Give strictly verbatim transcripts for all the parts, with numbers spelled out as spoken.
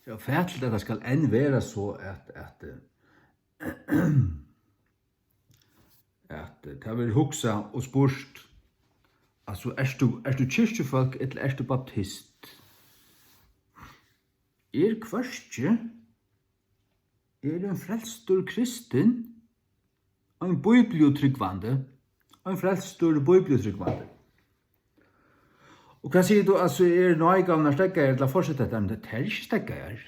Ja, fatligt, at tað skal enn vera so, at, at, eh, at, eh, tað verður hugsað og spurt, altso, ert tú, ert tú kirkjufólk ella ert tú baptist? Er hvørki, er ein frelstur kristin, ein bíbliutrúgvandi, ein frelstur bíbliutrúgvandi. Og hvat sigur tú, altso, er náðigávurnar steðgaðar ella fortseta at, men tær eru ikki steðgaðar.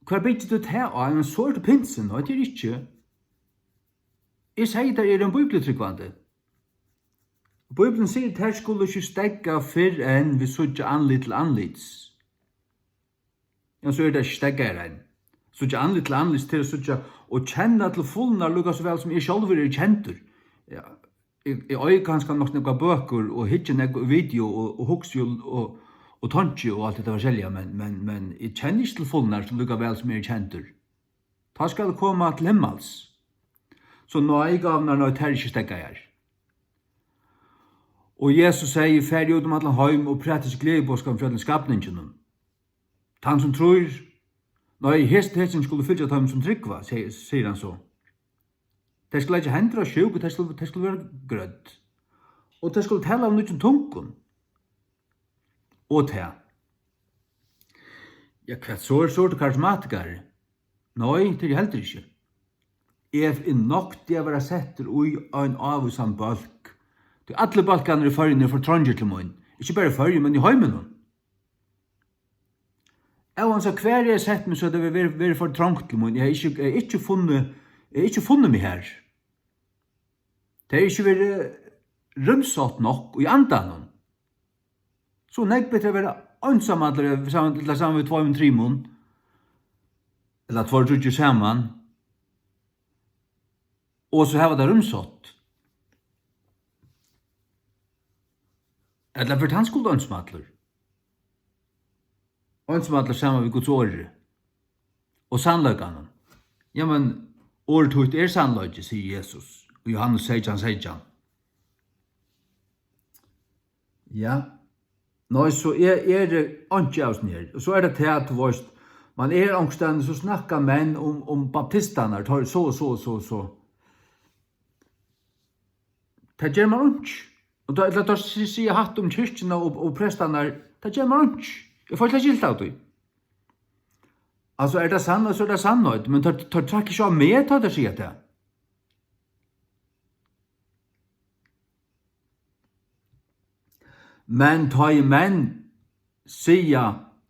Hvar byggir tú tað á? Men so ert tú pinsin, nei, tað er ikki. Eg segði, tær eru ein bíbliutrúgvandi. Bíblian sigur, tær skulu ikki steðga fyrr enn vit síggja andlit til andlits. Ja, so er tað ikki steðgaðar enn. Síggja andlit til andlits til at síggja og kenna til fulnar, líka so væl sum eg sjálvur eri kendur. Ja, eg, eg eigi kanska nokk nógvar bøkur og hyggi nógv í video og, og hugsi og, og, og tonki og alt hetta forskelliga, men, men, men eg kenni ikki til fulnar, so líka væl sum eg eri kendur. Tá skal eg koma til himmals. So náðigávurnar, nei, tær eru ikki steðgaðar. Og Jesus segði, farið út um allan heim og prætið gleðiboðskapin fyri øllum skapninginum. Tann sum trýr, nei, hes-, hesin skulu fylgja teimum sum trúgva, seg-, sigur hann so. Tey skulu leggja hendur á sjúk, og tey skulu, tey skulu vera grødd. Og tey skulu tala av nýggjum tungum. Og tað. Ja, hvat so, so ert tú karismatikari? Nei, tað eri eg heldur ikki. Eg eri nokk til at vera settur í ein ávísan bólk. Tí allir bólkarnir í Føroyum eru for trongir til mín. Ikki bara í Føroyum, men í heiminum. Óansæð hvar eg seti meg, so hevur tað verið, verið for trongt til mín. Eg havi ikki, eg havi ikki funnið, eg havi ikki funnið meg har. Tað hevur ikki verið rúmsátt nokk í andanum. So nógv betri at vera einsamallur, saman, ella saman við tveimum, trimum, ella tveir, tríggir saman, og so hava tað rúmsátt. Ella fer tann skuldi einsamallur. Einsamallur saman við Guds orði og sannleikanum. Jamen, orð títt er sannleiki, sigur Jesus í Jóhannes seytjan seytjan. Ja. Nei, so er, er einki av hesum her. Og so er tað tað, tú veist, man er onkustaðni, so snakka menn um, um baptistarnar, teir so og so og so og so. Tað ger man einki. Og tá, ella tá si-, siga hatt um kirkjuna og, og prestarnar, tað ger man einki. Eg fái slett ikki ilt av tí. Altso, er tað sannheit, so er tað sannheit, men teir, teir trakka ikki á meg, tá teir siga tað. Men tá ið menn siga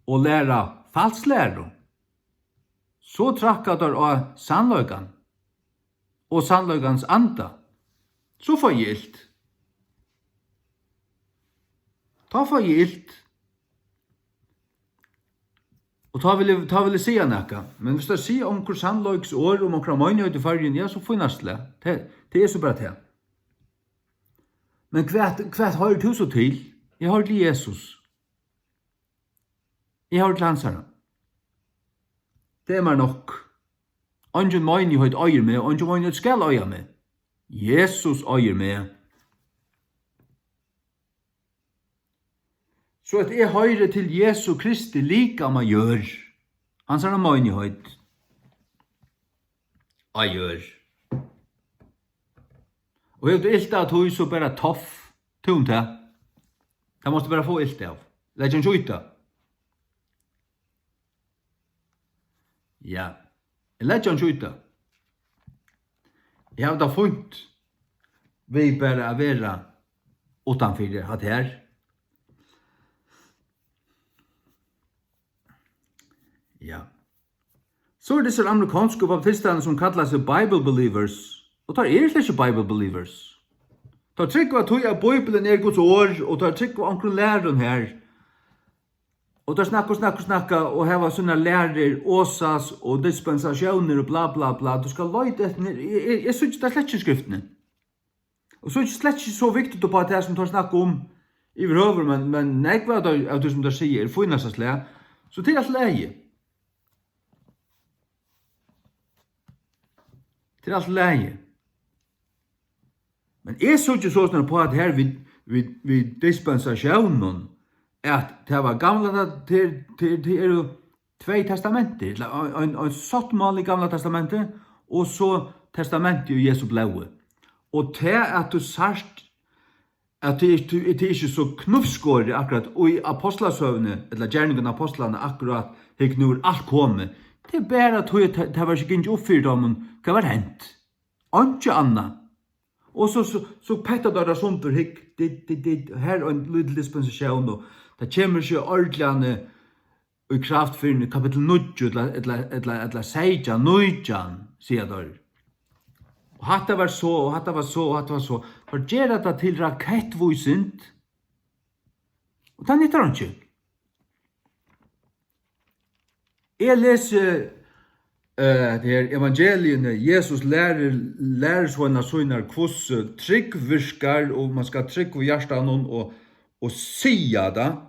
og læra falsklæru, so trakka teir á sannleikan og sannleikans anda, so fái eg ilt. Tá fái eg ilt. Og tá vil eg, tá vil eg siga nakað. Men viss teir siga onkur sannleiks orð um onkra meinigheit í Føroyum, ja, so fínasta slag. Tað, tað er so bara tað. Men hvat, hvat hoyrir tú so til? Eg hoyri til Jesus. Eg hoyri til hansara. Tað er mær nokk. Eingin meinigheit eigur meg, og eingin meinigheit skal eiga meg. Jesus eigur meg. So at eg hoyri til Jesu Kristi likama jørð, hansara meinigheit á jørð. Og hevur tú ilt av tí, so bara toff, tú um tað. Tað mást tú bara fáa ilt av. Leggja ein skít á. Ja. Eg leggi einki í tað. Eg havi tað fínt við bara at vera uttanfyri hatta her. Ja. So eru tessir amerikonsku baptistarnir, sum kalla seg Bible believers, og teir eru slett ikki Bible believers. Teir trúgva tí, at Bíblian er Guds orð, og teir trúgva onkrum lærum her. Og teir snakka og snakka og snakka og hava sínar lærur, osas og dispensasjónir og bla, bla, bla. Tú skalt leita eftir, eg, eg, eg síggi tað slett ikki í skriftini. Og so er slett ikki so vigtigt upp á tað, sum teir snakka um yvirhøvur, men, men nógv av tí, av tí, sum teir siga, er fínasta slag. So tað er alt í lagi. Tað er alt í lagi. Men eg síggi soleiðis upp á tað her við, við, við dispensasjónum, at tað var gamla, tað, tað, tað, tað eru tvey testamentir, ella ein, ein, ein sáttmáli í Gamla Testamenti, og so testamentið í Jesu blóði. Og tað, at tú sært, at tað er, tað er ikki so knívskorið akkurát í Apostlasøguni, ella Gerningum Apostlanna, akkurát, hygg, nú er alt komið. Tað er bara tí, at tað, tað var ikki gingið upp fyri teimum, hvat var hent. Einki annað. Og so, so, so petta teir tað sundur, hygg, dit, dit, dit, her er ein lítil dispensatión, og tað kemur ikki ordiliga í kraft fyrr enn í kapittul níggju, ella, ella, ella, ella seytjan, nítjan, siga teir. Og hatta var so, og hatta var so, og hatta var so. Teir gera tað til rakettvísind, og tað nyttar einki. Eg lesi, eh, hetta her evangeliini, Jesus lærir lærisveinar sínar, hvussu trúgv virkar, og man skal trúgva í hjartanum og, og siga tað,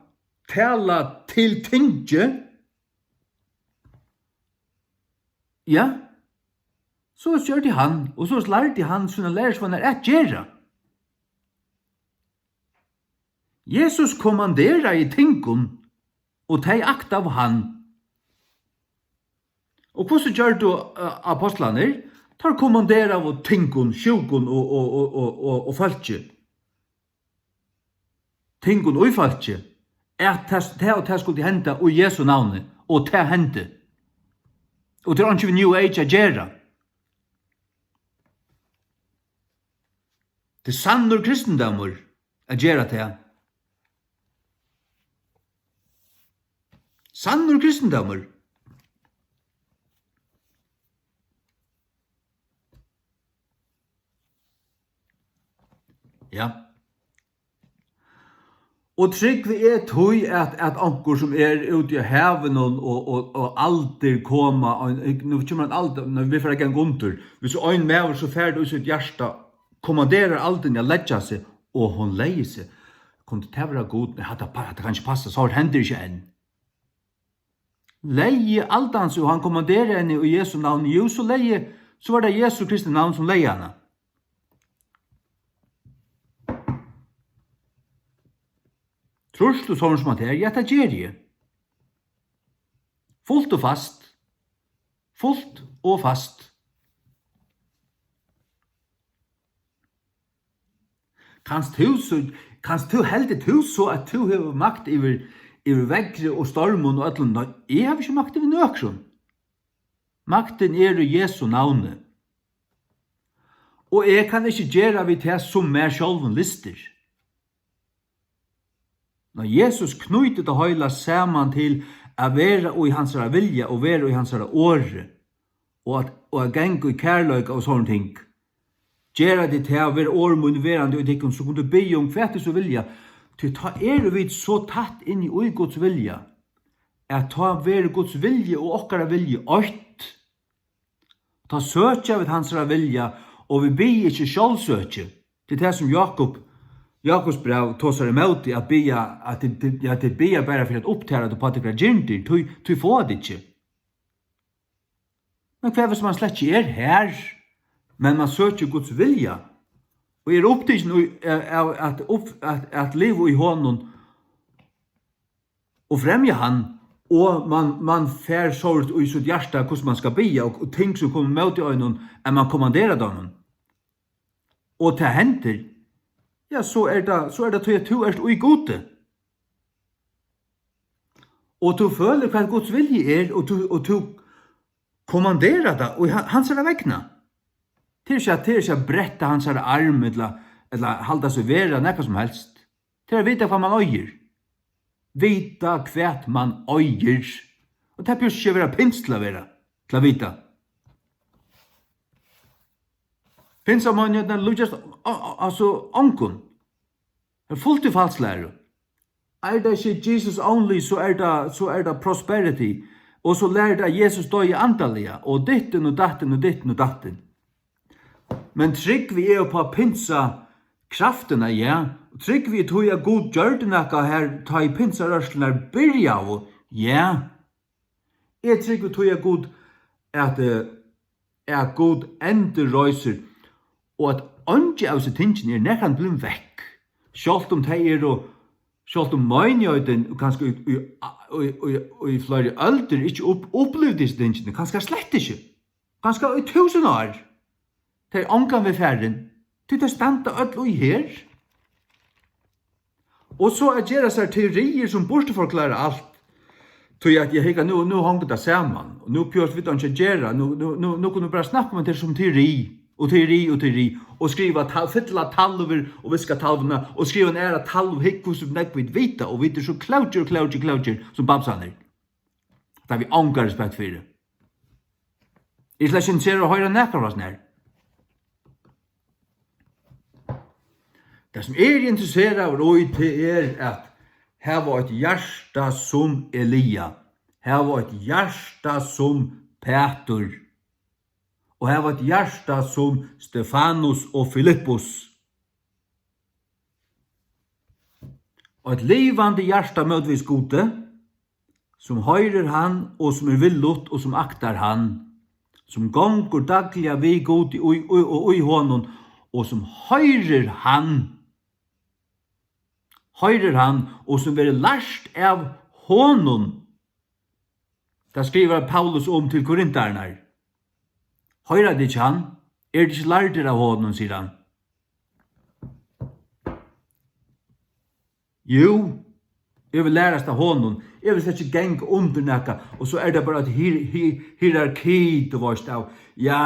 tala til tingið. Ja, so gjørdi hann, og so lærdi hann sínar lærisveinar at gera. Jesus kommanderaði tingum, og tey aktaðu hann. Og hvussu gjørdu, eh, apostlarnir? Teir kommanderaðu tingum, sjúkum og, og, og, og, og, og fólki. Tingum í fólki. At tað, tað og tað skuldi henda í Jesu navni, og tað hendi. Og tað er einki við New Age at gera. Tað er sannur kristindómur at gera tað. Sannur kristindómur. Ja. Og trúgvi eg tí, at, at onkur, sum er úti á havinum og, og, og aldir koma, og ein, nú kemur ein aldur, nú vit fara at ganga undir, hvis ein maður so fær tað í sítt hjarta, kommanderar aldini at leggja seg, og hon legði seg, kundi tað vera Gud? Nei, hatta pa-, hatta kann ikki passa, sovorðið hendir ikki enn. Legði aldan seg, og hann kommanderar henni í Jesu navni. Jú, so legði, so var tað Jesu Kristi navn, sum legði hana. Trýrt tú sovorðið sum hatta her? Ja, tað geri eg. Fult og fast. Fult og fast. Kanst tú so, kanst tú, heldur tú so, at tú hevur makt yvir, yvir veðri og stormum og øllum? Nei, eg havi ikki makt yvir nøkrum. Maktin er í Jesu navni. Og eg kann ikki gera við tað, sum mær sjálvum lystir. Nei, Jesus knýtir tað heila saman til at vera í hansara vilja og vera í hansara orði, og at, og at ganga í kærleika og sovorðin ting. Gera tit tað, vera orð míni verandi í tykkum, so kunnu tit biðja um, hvat tit so vilja. Tí tá eru vit so tætt inni í Guds vilja, at tá verður Guds vilji og okkara vilji eitt. Tá søkja vit hansara vilja, og vit biðja ikki sjálvsøki. Tað er tað, sum Jákup, Jákups bræv tosar ímóti, at biðja, at tit, tit, ja, tit biðja bara fyri at upptala tað upp á tykkara girndir, tí, tí fáa tit ikki. Men hvat hvis man slett ikki er har, men man søkir Guds vilja, og er upptikin í, av, av at upp, at, at liva í honum, og fremja hann, og man, man fær sovorðið í sítt hjarta, hvussu man skal biðja, og, og ting, sum koma móti einum, at man kommanderar teimum. Og tað hendir, ja, so er tað, so er tað tí, at tú ert í Gudi. Og tú følir, hvat Guds vilji er, og tú, og tú kommanderar tað, og ha-, hansara vegna. Tað er ikki at, tað er ikki at bretta hansara arm, ella, ella halda seg vera nakað sum helst. Tað er at vita, hvat man eigur. Vita, hvat man eigur. Og tað behøvist ikki at vera pins til at vera, til at vita. Pinsameinighetin líkist, a-, a-, altso, ongum. Tað er fult í falsklæru. Er tað ikki Jesus only, so er tað, so er tað prosperity. Og so lærir tað, at Jesus doyði andaliga, og dittin og dattin og dittin og dattin. Men trúgvi eg upp á pinsa kraftina, ja. Og trúgvi eg tí, at Gud gjørdi nakað her, tá ið pinsarørslurnar byrjaðu, ja. Eg trúgvi tí, at Gud, at, eh, at Gud endurreisir, og at eingi av hesi tingini er nakrantíð blivin vekk, sjálvt um tey eru Sjálvt um meinigheitin kanska í, í, í, í, í fleiri øldir ikki upp-, upplivdi hesi tingini, kanska slett ikki, kanska í túsund ár, tey ongan veg farin, tí tey standa øll í her. Og so at gera sær teoriir, sum burturforklára alt, tí at, ja, hygga, nú, nú hongur tað saman, og nú behøvast vit einki at gera, nú, nú, nú, nú kunnu vit bara snakka um tað sum teori, og teori, og teori, og skriva tal-, fylla talvur og viska talvuna, og skriva eina aðra talvu, hygg, hvussu nógv vit vita, og vit eru so klókir og klókir, klókir sum bamsarnir. Tað havi eg ongan respekt fyri. Eg eri slett ikki interesserað at hoyra nakað frá sær. Tað, sum eg eri interesseraður í, tað er at hava eitt hjarta sum Elia, hava eitt hjarta sum Pætur, og hava eitt hjarta sum Stefanus og Filippus. Eitt livandi hjarta mótvegis Gudi, sum hoyrir hann, og sum er villigt, og sum aktar hann, sum gongur dagliga við Gudi í, í, og í honum, og sum hoyrir hann, hoyrir hann, og sum verður lært av honum. Tað skrivar Paulus um til korintararnar. Hoyra tit ikki hann? Eru tit ikki lærdir av honum, sigur hann. Jú, eg vil lærast av honum. Eg vil slett ikki ganga undir nakað. Og so er tað bara eitt hier-, hi-, hierarki, tú veist, av, ja,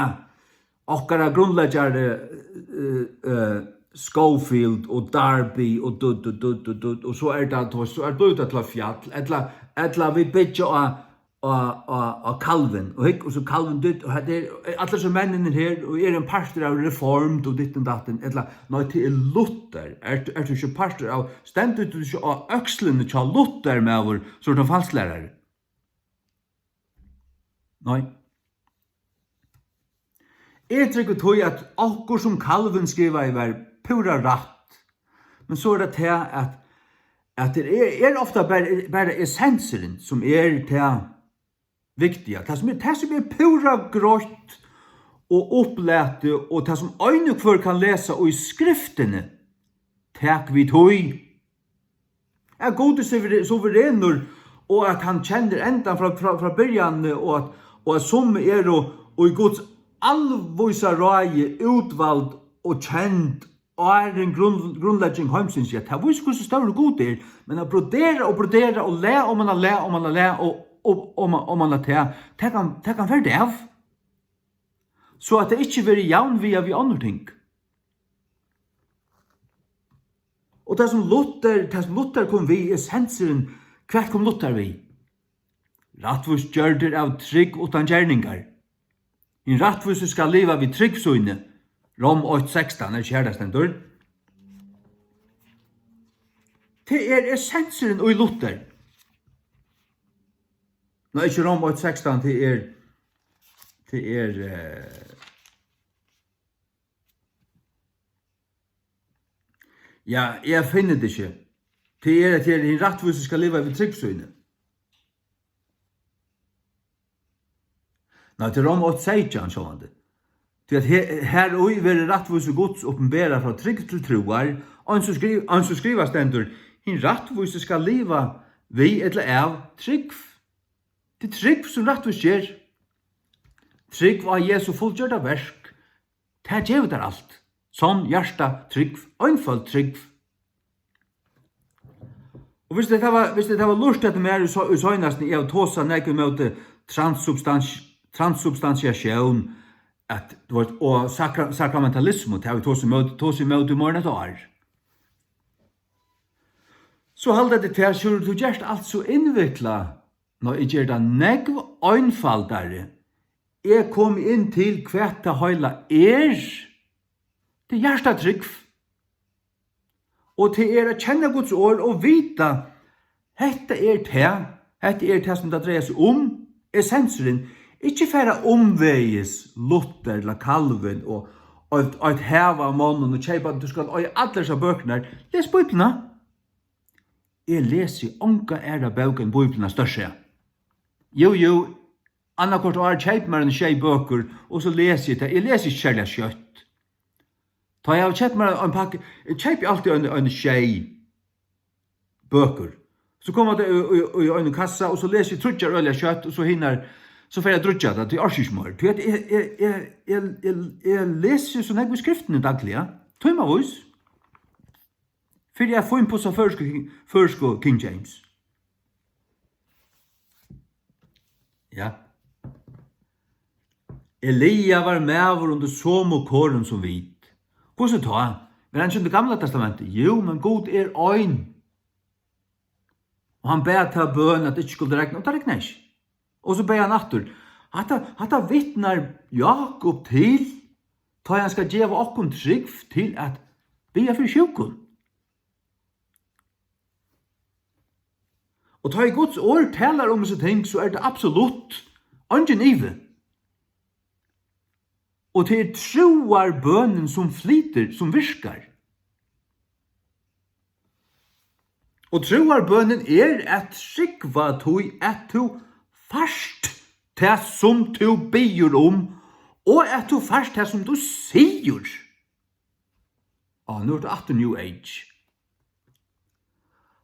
okkara grundleggjari, eh, eh, Scofield og Darby og dutt, dutt, dutt, dutt, dutt, og so er tað, so er, blívur tað til eitt fjall, ella, ella vit byggja á, á, á, á Calvin, og hygg, og so Calvin, dutt, og hetta er, allir so menninir her, og er ein partur av Reformed og dittin dattin, ella, nei, tað er Luther, ert, ert tú ikki partur av, stendur tú ikki á økslini hjá Luther, maður, so ert tú ein falsklærari. Nei. Eg trúgvi tí, at okkurt, sum Calvin skrivaði, var púra rætt. Men so er tað tað, at, at tað er, er ofta bara, bara essensurin, sum er tað viktiga. Tað, sum er, tað, sum er púra greitt og upplatið, og tað, sum ein og hvør kann lesa í skriftini, tak við tí. At Gud er suvere-, suverenur, og at hann kennir endan frá, frá, frá byrjanini, og at, og at summi eru í Guds alvísa ráði útvald og kend áðrenn grunn-, grundlegging heimsins. Ja, tað vísir, hvussu stórur Gud er, men at brodera og brodera og laga oman á lag, oman á lag og, og, oman, oman á tað, tað kann, tað kann fara av. So at tað ikki verður javnviga við onnur ting. Og tað, sum Luther, tað, sum Luther kom við, essensurin, hvat kom Luther við? Rættvísgjørdir av trúgv uttan gerningar. Hin rættvísi skal liva við trúgv síni. Rom eitt sekstan, er ikki har tað stendur? Tað er essensurin í Luther. Nei, ikki Rom eitt sekstan, tað er, tað er, eh, ja, eg finni tað ikki. Tað er, at hin rættvísi skal liva við trúgv síni. Nei, tað er Rom eitt seytjan, sjálvandi. Tí at he-, her í verður rættvísi Guds opinberað frá trúgv til trúar, eins og skriv-, eins og skrivað stendur, hin rættvísi skal liva við ella av trúgv. Tað er trúgv, sum rættvísger. Trúgv á Jesu fullgjørda verk. Tað gevur tær alt. Sonn, hjarta, trúgv, einføld trúgv. Og viss tit hava, viss tit hava lurtað eftir mær í so-, í seinastuni, eg havi tosað nógv ímóti transsubstans-, transsubstantiatión, at, tú veist, og sakra-, sakramentalismu, tað havi eg tosað ímóti, tosað ímóti í meira enn eitt ár. So halda tit, tað, Sjúrður, tú gert alt so innviklað. Nei, eg geri tað nógv einfaldari. Eg komi inn til, hvat tað heila er. Tað er hjartatrúgv. Og tað er at kenna Guds orð og vita, hetta er tað, hetta er tað, sum tað dreiar seg um, essensurin. Ikki fara umvegis Luther ella Calvin og eitt, eitt hav av monnum og keypa, tú skalt eiga allar hesar bøkurnar. Les Bíbliuna. Eg lesi onga aðra bók enn Bíbliuna, stórt sett. Jú, jú, annaðhvørt ár keypi mær eini sjey bøkur, og so lesi eg tað. Eg lesi ikki serliga skjótt. Tá eg havi keypt mær ein pakka, eg keypi altíð ein, ein sjey. bøkur. So koma tey í, í, í einum kassa, og so lesi eg tríggjar øgiliga skjótt, og so hinar, so fari eg at drýggja tað, tí eg orki ikki meir. Tí at eg, eg, eg, eg, eg, eg lesi so nógv í skriftini dagliga, tímavís, fyri at fínpussa føroysku, føroysku King James. Ja. Elia var maður undir somu korum sum vit. Hvussu tá? Var hann ikki undir Gamla Testamentið? Jú, men Gud er ein. Og hann bað ta bøn, at ikki skuldi regna, og tað regnaði ikki. Og so bað hann aftur. Hatta, hatta vitnar Jákup til, tá hann skal geva okkum trúgv til at biðja fyri sjúkum. Og tá ið Guds orð talar um hesi ting, so er tað absolutt eingin ivi. Og tað er trúarbønin, sum flytur, sum virkar. Og trúarbønin er at trúgva tí, at tú fært tað, sum tú biður um, og at tú fært tað, sum tú sigur. Á, nú er tað aftur New Age.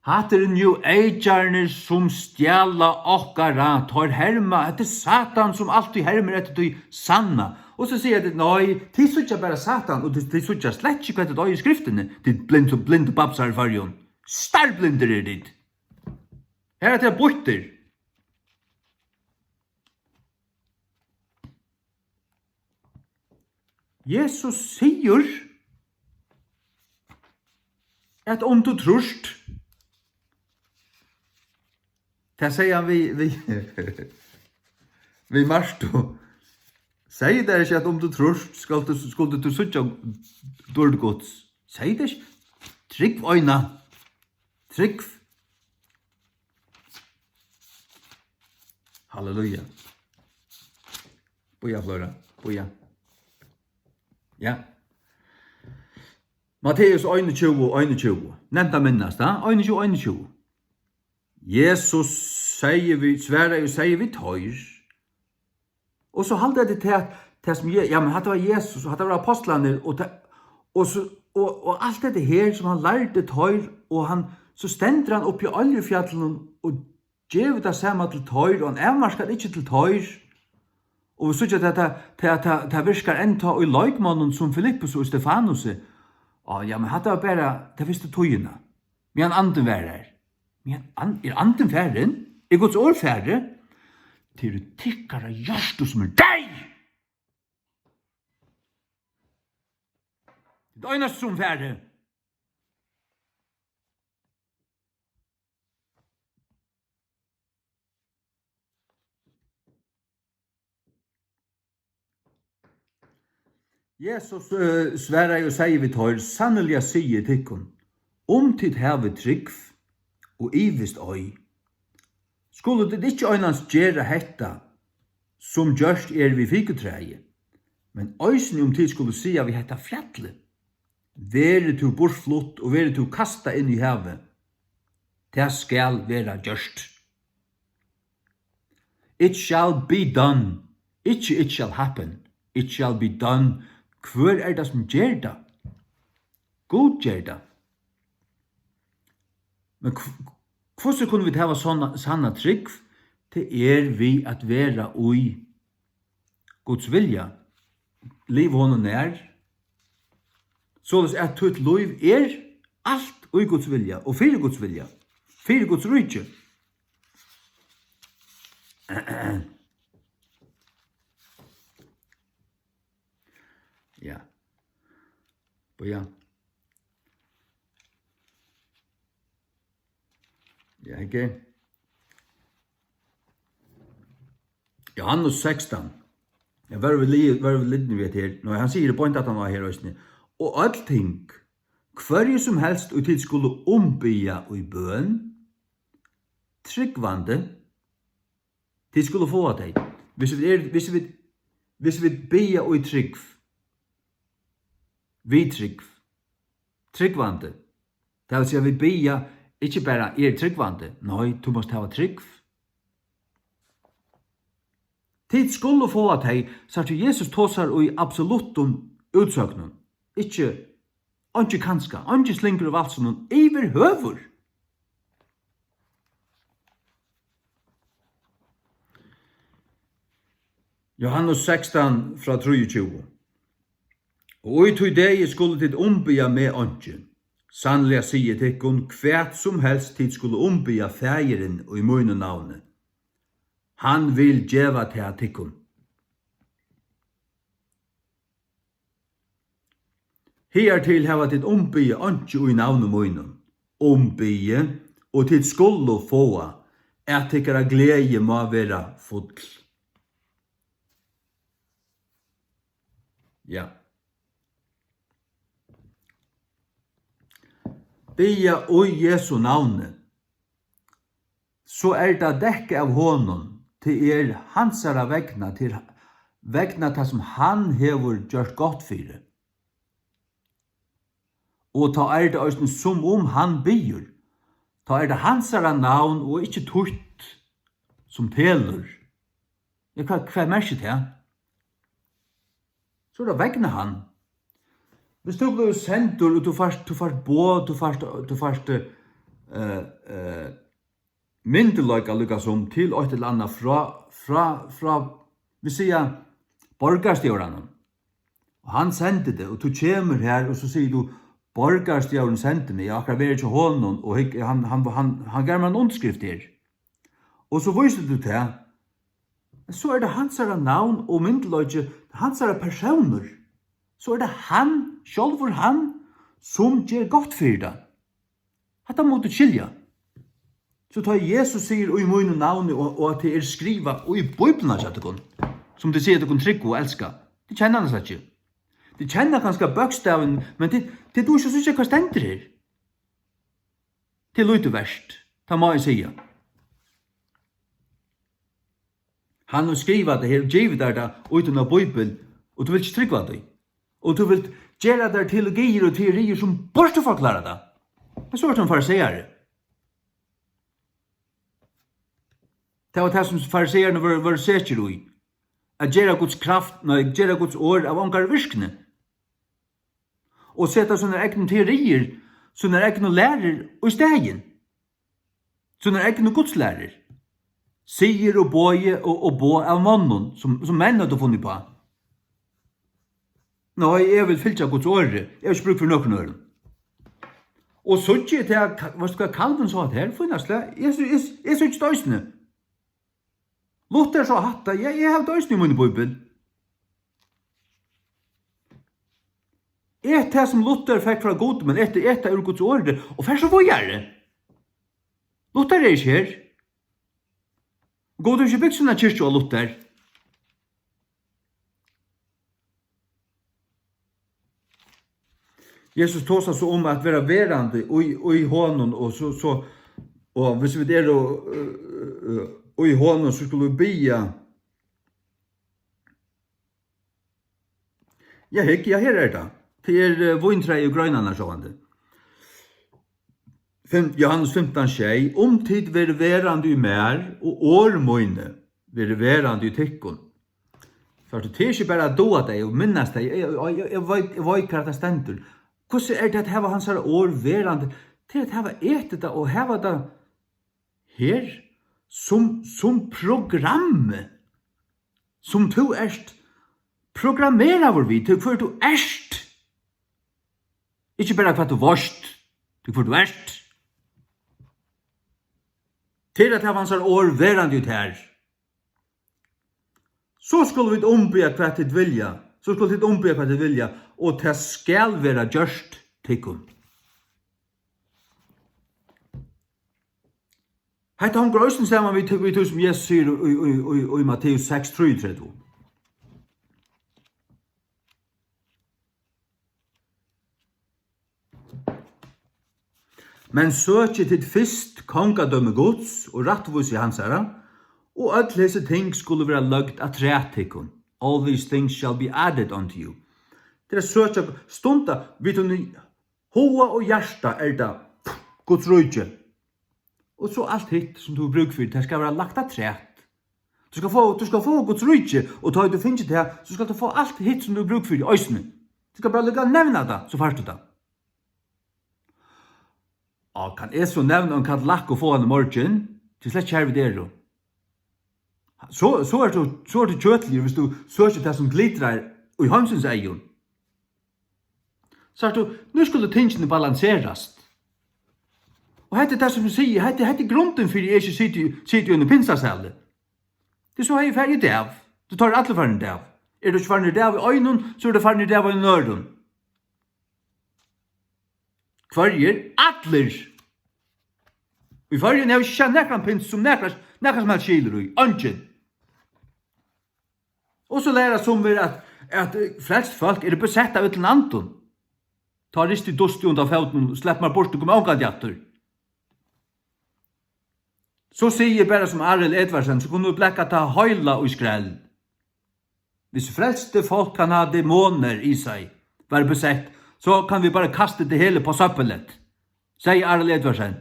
Hatta eru New Agerarnir, sum stjala okkara. Teir herma, hetta er Satan, sum altíð hermir eftir tí sanna. Og so siga tit, nei, tit síggja bara Satan, og tit, tit síggja slett ikki, hvat tit eiga í skriftini. Tit blindu, blindu babsar í Føroyum. Starblindir eru tit. Her er tað býttir. Jesus sigur, at um tú trýrt, tað segði hann við, við, við Martu. Segði tað ikki, at um tú trýrt, skuldi tú, skuldi tú síggja dýrd Guds? Segði tað ikki? Trúgv eina. Trúgv. Halleluja. Bíða, Flóra, bíða. Ja. Matteus einogtjúgu, einogtjúgu. Nemt at minnast, ha? Einogtjúgu, einogtjúgu. Jesus segði við, svaraði og segði við teir. Og so halda tit tað, tað sum Je-, ja, men hatta var Jesus, og hatta var apostlarnir, og tað, og so, og, og alt hetta her sum hann lærdi teir, og hann, so stendur hann uppi á Oljufjallinum og gevur tað sama til teir, og hann avmarkar ikki til teir. Og vit síggja, at tað, tað, tað, tað virkar enntá í leikmonnum sum Filippus og Stefanusi. Á, ja, men hatta var bara ta fyrstu tíðina, meðan andin var har. Men an-, er andin farin? Er Guds orð farið? Tað eru tykkara hjørtu, sum eru deyð. Tað er einasta sum er farið. Jesus, eh, svaraði og segði við teir: Sanniliga sigi eg tykkum, um tit hava trúgv og ivist ei, skulu tit ikki einans gera hetta, sum gjørt er við fikutræið, men eisini um tit skulu siga við hetta fjallið: Verði tú burturflutt og verði tú kastað inn í havið, tað skal verða gjørt. It shall be done. Ikki it shall happen. It shall be done. Hvør er tað, sum ger tað? Gud ger tað. Men hv-, hvussu kunnu vit hava sanna, sanna trúgv? Tað er við at vera í Guds vilja. Liva honum nær. Soleiðis at títt lív er alt í Guds vilja og fyri Guds vilja. Fyri Guds ríki. Ja. Bíða. Ja, hygg. Johannes sekstan. Ja, vóru vit li-, vóru vit lidnir við hetta her? Nei, hann sigur beint aftan á her eisini. Og øll ting, hvørji sum helst, og tit skulu umbiðja í bøn, trúgvandi, tit skulu fáa tey. Hvis vit er, hvis vit, hvis vit biðja í trúgv, við trúgv, trúgvandi. Tað vil siga, vit biðja ikki bara, eg eri trúgvandi. Nei, tú mást hava trúgv. Tit skulu fáa tey, sært tú, Jesus tosar í absoluttum útsøgnum. Ikki, einki kanska, einki slingur í valsinum yvirhøvur. Johannes sekstan frá trýogtjúgu. Og í tí degi skulu tit umbiðja meg einki. Sanniliga sigi eg tykkum, hvat sum helst tit skulu umbiðja Faðirin í mínum navni, hann vil geva tað tykkum. Higartil hava tit umbiðið einki í navni mínum. Umbiðið, og tit skulu fáa, at tykkara gleði má vera full. Ja. Biðja í Jesu navni. So er tað dekkað av honum, tað er hansara vegna, til vegna tað, sum hann hevur gjørt gott fyri. Og tá er tað eisini, sum um hann biður, tá er tað hansara navn og ikki títt, sum telur. Ja, hvat, hvat merkir tað? So er tað vegna hann. Viss tú blívur sendur, og tú fært, tú fært boð, tú fært, tú fært, eh, eh, myndugleika líka sum til eitt ella annað frá, frá, frá, vit siga, borgarstjóranum. Og hann sendir teg, og tú kemur her, og so sigur tú, "Borgarstjórin sendi meg, eg havi akkurát verið hjá honum, og hygg, hann, hann, hann, hann gav mær eina undirskrift her." Og so vísir tú tað, men so er tað hansara navn og myndugleiki, hansara persónur. So er tað hann, sjálvur hann, sum ger gott fyri tað. Hatta mugu tit skilja. So tá Jesus sigur, "Í mínum navni", og, og at tað er skrivað í Bíbliuna hjá tykkum, sum tit siga, tykkum trúgva og elska, tit kenna hana slett ikki. Tit kenna kanska bókstavin, men tit, tit duga ikki at síggja, hvat stendur her. Tað er lítið vert, tað má eg siga. Hann hevur skrivað tað her og givið tær tað í tína bíbel, og tú vilt ikki trúgva tí. Og tú vilt gera tær teologiir og teoriir, sum burturforklára tað. Men so ert tú ein fariseari. Tað var tað, sum fariseararnir vóru, vóru sekir í. At gera Guds kraft, nei, gera Guds orð av ongari virkni. Og seta sínar egnu teoriir, sínar egnu lærur í staðin. Sínar egnu gudslærur. Siðir og boði og, og boð av monnum, sum, sum menn høvdu funnið uppá. Nei, eg vil fylgja Guds orði. Eg havi ikki brúk fyri nøkrum øðrum. Og síggi eg tað, Ka-, veitst tú hvat, Calvin sá tað her, fínasta, eg, eg, eg síggi tað eisini. Luther sá hatta, ja, eg havi tað eisini í míni bíbel. Et tað, sum Luther fekk frá Gud, men et, et tað úr Guds orði, og fer so víðari. Luther er ikki her. Gud hevur ikki bygt sína kirkju á Luther. Jesus tosar so um at vera verandi í, í honum, og so, so, og hvis vit eru, øh, øh, í honum, so skulu vit biðja. Ja, hygg, ja, her er tað. Tað er, eh, víntræið og greinarnar, sjálvandi. Fim-, Johannes fimtan sjey: "Um tit verða verandi í mær, og orð míni verða verandi í tykkum." Sært tú, tað er ikki bara at duga tey og minnast tey. Eg, eg, eg, eg veit, eg veit, hvar tað stendur. Hvussu er tað at hava hansara orð verandi? Tað er at hava etið tað og hava tað her sum, sum programmi, sum tú ert programmeraður við, til hvør tú ert. Ikki bara hvat tú veitst, til hvør tú ert. Til at hava hansara orð verandi í tær. So skulu vit umbiðja, hvat tit vilja. So skulu tit umbiðja, hvat tit vilja, og tað skal vera gjørt tykkum. Hetta hongur eisini saman við, við tí, sum Jesus sigur í, í, í, í Matteus seks trýogtretivu. Men søkið tit fyrst kongadømi Guds og rættvísi hansara, og øll hesi ting skulu vera løgd afturat tykkum. All these things shall be added unto you. Tað er at søkja, stunda, við tínum huga og hjarta er tað Guds ríki. Og so alt hitt, sum tú hevur brúk fyri, tað skal vera lagt afturat. Tú skal fáa, tú skal fáa Guds ríki, og tá ið tú fingið tað, so skalt tú fáa alt hitt, sum tú hevur brúk fyri, eisini. Tú skal bara líka nevna tað, so fært tú tað. Á, kann eg so nevna ein Cadillac og fáa hann í morgin? Tað er slett ikki har, vit eru. So, so ert tú, so ert tú kjøtligur, viss tú søkir tað, sum glitrar í heimsins eygum. Sært tú, nú skulu tingini balanserast. Og hetta er tað, sum eg sigi, hetta, hetta er grundin fyri, eg ikki siti, siti í einum pinsasali. Tí so hevði eg farið í dag. Tú, tá eru allir farnir í dag. Eru tú ikki farnir í dag í einum, so eru tú farnir í dag í einum øðrum. Hvørjir? Allir! Í Føroyum hava ikki sæð nakran pins, sum nakar, nakar sum helst skilur í. Eingin. Og so læra summi, at, at frelst fólk eru besett av illum andum. Tá risti dustið undan fótunum, slepp mær burtur, kom ongantíð aftur. So sigi eg bara sum Arild Edvardsen, so kunnu vit blaka tað heila í skrell. Hvis frelste folk kann ha demoner í seg, var besett, so kann vi bara kasta det hele på søppelet, segði Arild Edvardsen.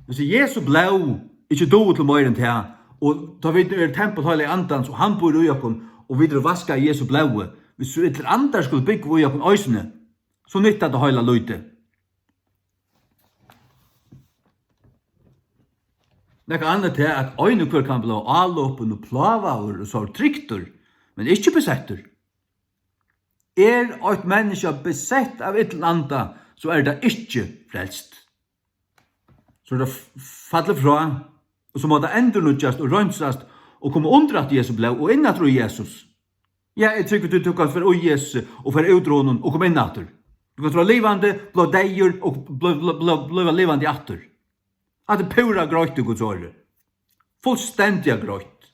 Hvis Jesu blóð ikki dugir til meira enn tað, og tá vit nú eru tempul heilaga andans, og hann býr í okkum, og vit eru vaskað í Jesu blóði, hvis so illir andar skulu búgva í okkum eisini, so nyttar tað heila lítið. Nakað annað er tað, at ein og hvør kann blíva álopin og plágaður og sártrygdur, men ikki besettur. Er eitt menniskja besett av illum anda, so er tað ikki frelst. So er tað f-, fallið frá, og so má tað endurnýggjast og reinsast og koma undir aftur Jesu blóð og inn aftur í Jesus. Ja, eg trúgvi, tú, tú kanst vera í Jesusi og fara út úr honum og koma inn aftur. Tú kanst vera livandi, blíva deyður og blí-, blí-, blí-, blíva livandi aftur. Hatta er púra greitt í Guds orði. Fullstendiga greitt.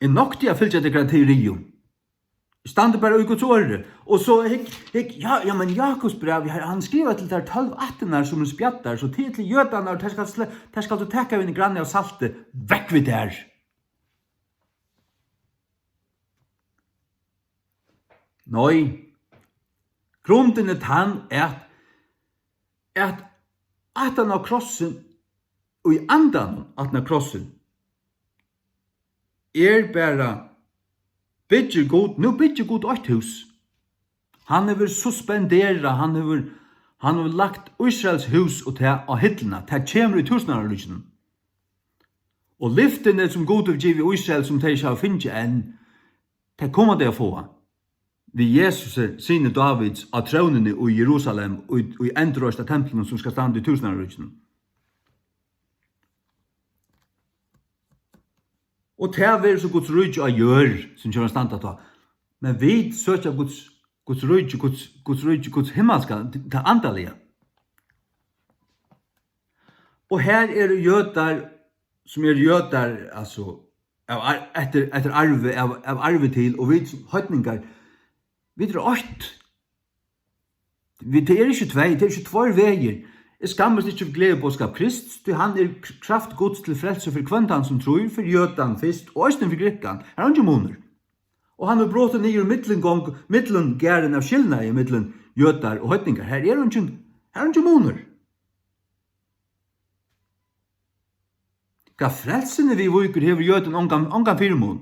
Eg nokti at fylgja tykkara teorium. Standi bara í Guds orði. Og so hygg, hygg, ja, ja, men Jakobs bræv, her, hann skrivar til tær tólv ættirnar, sum hann spjaddar, so til, til jødarnar, tær skal sle-, tær skal tú taka við eini granni av salti, vekk við tær. Nei. Grundin er tann, at, at aftan á krossin, í andanum aftan á krossin, er bara, byggir Gud, nú byggir Gud eitt hús. Hann hevur suspenderað, hann hevur, hann hevur lagt Ísraels hús og tað á hillina. Tað kemur í túsundáraríkinum. Og lyftini, sum Gud hevur givið Ísrael, sum tey ikki hava fingið enn, tað koma tey at fáa. Við Jesusi, syni Dávids, á trónini í Jerusalem, í, í endurreista templinum, sum skal standa í túsundáraríkinum. Og tað verður so Guds ríki á jørð, sum kemur at standa tá. Men vit søkja Guds, Guds ríki, Guds, Guds ríki, Guds himmalska, tað andaliga. Og her eru jødar, sum eru jødar, altso, av ar-, eftir, eftir arvi, av, av arvi til, og vit sum heidningar, vit eru eitt. Vit, tað er ikki tvey, tað er ikki tveir vegir. Eg skammist ikki fyri gleðiboðskap Krists, tí hann er k-, kraft Guds til frelsu fyri hvønn tann, sum trýr, fyri jødan fyrst, og eisini fyri grikkan. Har er eingin munur. Og hann er brotin niður í millumgong-, millumgarðin av skilnaði millum jødar og heidningar. Har er eingin, har er eingin munur. Hvat frelsuni viðvíkur, hevur jødin ongan, ongan fyrimun.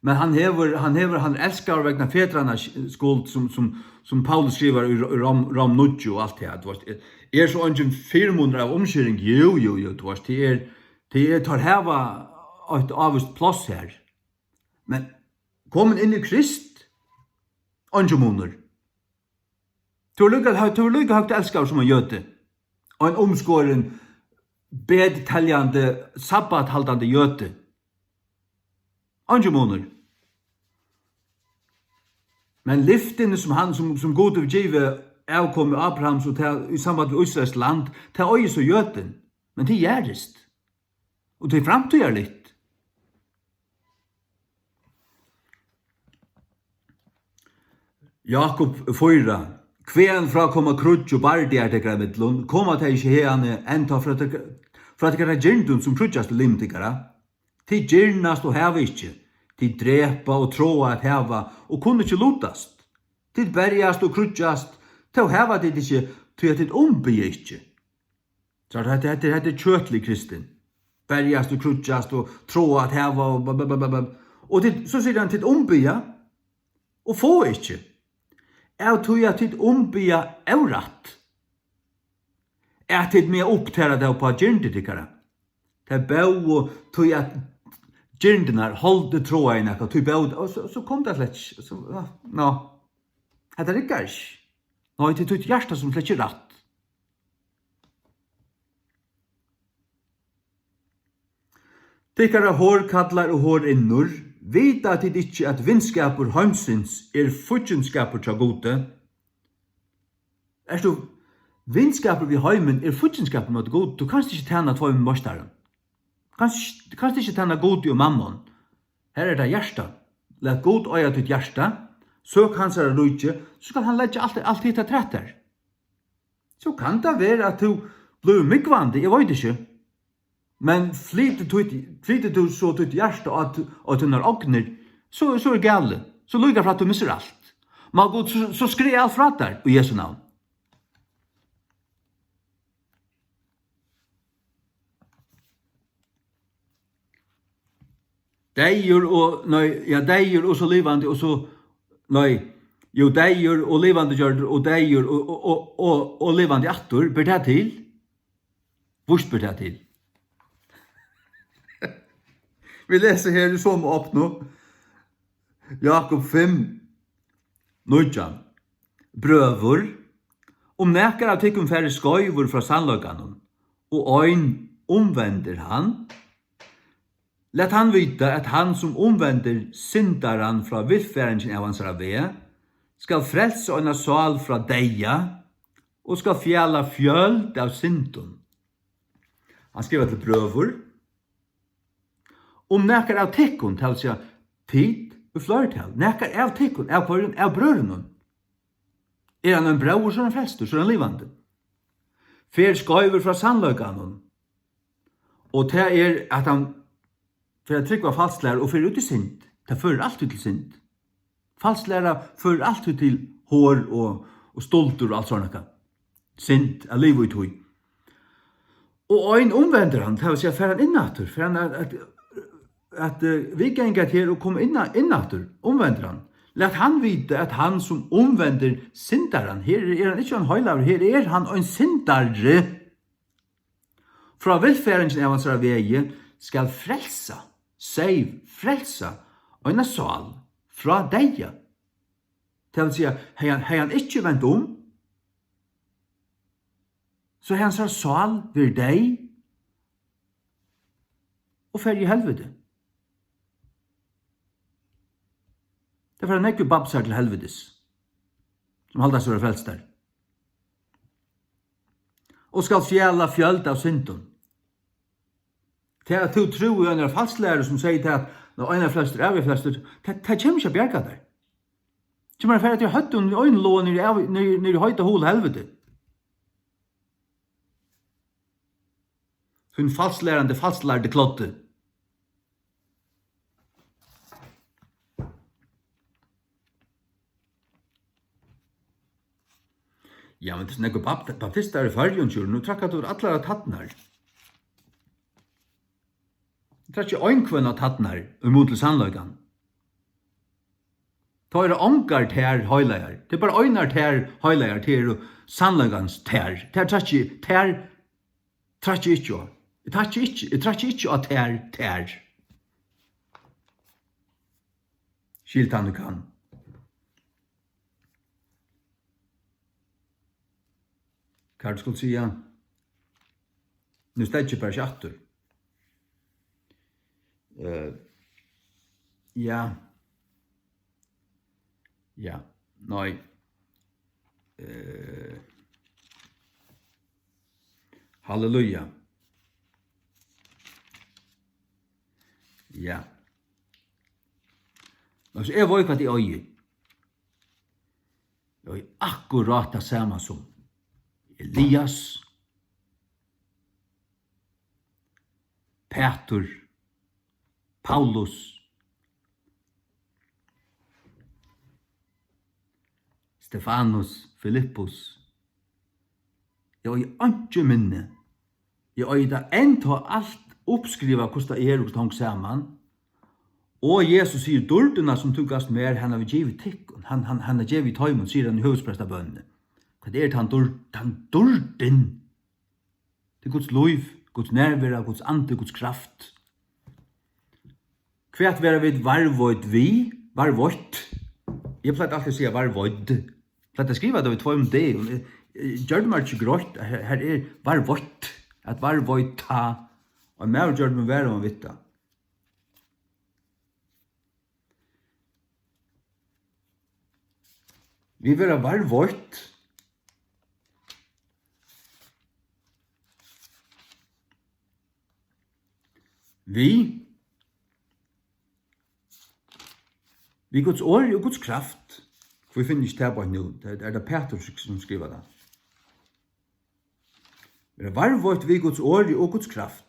Men hann hevur, hann hevur, hann er elskaður vegna fedranna sk-, skuld, sum, sum, sum Paulus skrivar í Ro-, Rom, Rom níggju og alt tað, tú veist, er, er so eingin fyrimunur av umskering? Jú, jú, jú, tú veist, tað er, tað er, teir hava eitt ávíst pláss her. Men komin inn í Krist, eingin munur. Tú ert líka, tú ert líka høgt elskaður sum ein jødi. Ein umskorin, bedteljandi, sabbathaldandi jødi. Eingin munur. Men lyftini, sum hann, sum, sum Gud hevur givið avkomi Abrahams og tað í samband við Ísraels land, tað eigur so jødin. Men tað er jarðist. Og tað er framtíðarligt. Jákup fýra. Hvaðani frá koma kríggj og bardagar tykkara millum? Koma tey ikki haðani enntá frá tykkara, frá tykkara girndum, sum kríggjast í limum tykkara? Tit girnast og hava ikki. Tit drepa og tráa at hava og kunnu ikki lutast. Tit berjast og kríggjast, tó hava tit ikki, tí at tit umbiðja ikki. So hetta, hetta, hetta er kjøtlig kristin. Berjast og kríggjast og tráa at hava og ba, ba, ba, ba, ba. Og tit, so sigur hann, tit umbiðja, og fáa ikki, av tí at tit umbiðja órætt, at tit mega upptala tað uppá girndi tykkara. Tey bóðu tí at girndirnar holdu tráðin, at tí bóðu, og so, so kom tað slett ikki. So, ja, ná, hetta riggar ikki. Nei, tað er títt hjarta, sum slett ikki er rætt. Tykkara horkallar og horinnur, vita tit ikki, at vinskapur heimsins er fíggindskapur hjá Gudi? Ert tú, vinskapur við heimin er fíggindskapur móti Gud. Tú kanst ikki tæna tveimum meistarum. Kanst, kanst ikki tæna Gudi og mammon. Her er tað hjarta. Lat Gud eiga títt hjarta. Søk hansara ríki, so skal hann leggja alt, alt hitt afturat tær. So kann tað vera, at tú blívur múgvandi, eg veit ikki. Men flytur tú, flytur tú so títt hjarta á, á tínar ognir, so, so er galið. So líka frá at tú missir alt. Má Gud so, so skræða alt frá tær í Jesu navn. Deyður og, nei, ja, deyður og so livandi og so, nei, jú, deyður og livandi gjørdur og deyður og, og, og, og, og livandi aftur, ber tað til? Víst ber tað til. Vit lesa her í somu opnu, Jákup fimm, nítjan: Brøður, um nakar av tykkum fari skeivur frá sannleikanum, og ein umvendir hann, lat hann vita, at hann, sum umvendir syndaran frá villfaringini av hansara veg, skal frelsa eina sál frá deyða og skal fjala fjøld av syndum. Hann skrivar til brøður. Um nakar av tykkum, tað vil siga, tit í fleirtal, nakar av tykkum, av hvørjum, av brøðrunum, er hann ein bróðir, so er hann frelstur, so er hann livandi. Fer skeivur frá sannleikanum, og tað er, at hann fer at trúgva falsklæru og fer út í synd. Tað førir altíð til synd. Falsklæra førir altíð til hor og, og stultur og alt sovorðið nakað. Synd at liva í tí. Og ein umvendir hann, tað vil siga, fer hann inn aftur, fer hann at, at, at, eh, viðganga tað her og koma inn a-, inn aftur, umvendir hann. Lat hann vita, at hann, sum umvendir syndaran, her er hann ikki ein heilagur, her er hann ein syndari, frá villfaringini av hansara vegi, skal frelsa, save, frelsa eina sál frá deyða. Tað vil siga, hevði hann, hevði hann ikki vent um, so hevði hansara sál verið deyð og farið í helviti. Tað fara nógvir babsar til helvitis, sum halda seg vera frelstar. Og skal fjala fjøld av syndum. Tað, at tú trúði í einari falsklæru, sum segði tað, at, ná, ein er frelstur, aðrir eru frelstur, tað, tað kemur ikki at bjarga tær. Kemur at fara til høvdið í einum loga niður í av-, niður, niður í heita hol helviti. Tín falslærandi, falslærdi kloddi. Ja, men tað er nógvir bapt-, baptistar í Føroyum, tjúr, nú traðkar tú allar á tærnar. Tað er ikki ein hvønn á tærnar í mun til sannleikan. Tá eru ongar tær heilagar. Tað er bara einar tær heilagar, tað eru sannleikans tær. Tær trakki, tær trakki ikki á. Eg trakki ikki, eg trakki ikki á tær, tær. Skil tann ið kann. Hvat tú skuldi siga? Nú steðgi eg bara ikki aftur. Eh, ja. Ja. Nei. Eh, halleluja. Ja. Altso, eg veit hvat eg eigi. Eg eigi akkurát tað sama sum Elias, Pætur, Paulus, Stefanus, Filippus. Eg eigi einki minni. Eg eigi tað enntá alt uppskrivað, hvussu tað er, hvussu tað hong saman. Og Jesus sigur: "Dýrdina, sum tú gavst mær, hann havi givið tykkum." Hann, hann, hann hevur givið teimum, sigur hann í høvuðsprestabønini. Hvat er tann dýrd-, tann dýrdin? Tað er Guds lív, Guds nærvera, Guds andi, Guds kraft. Hvat verða vit varðveitt við? Varðveitt. Eg plagdi altíð at siga varðveidd. Plagdi at skriva tað við tveimum d. Eg, eg gjørdi mær ikki greitt, at her, her er varðveitt. At varðveita. Og ein maður gjørdi meg varðan við tað. Vit verða varðveitt við, við Guds orði og Guds kraft. Hví finni eg ikki tað beint nú? Tað er, er tað Pætur, sum skrivar tað? Verða varðveitt við Guds orði og Guds kraft.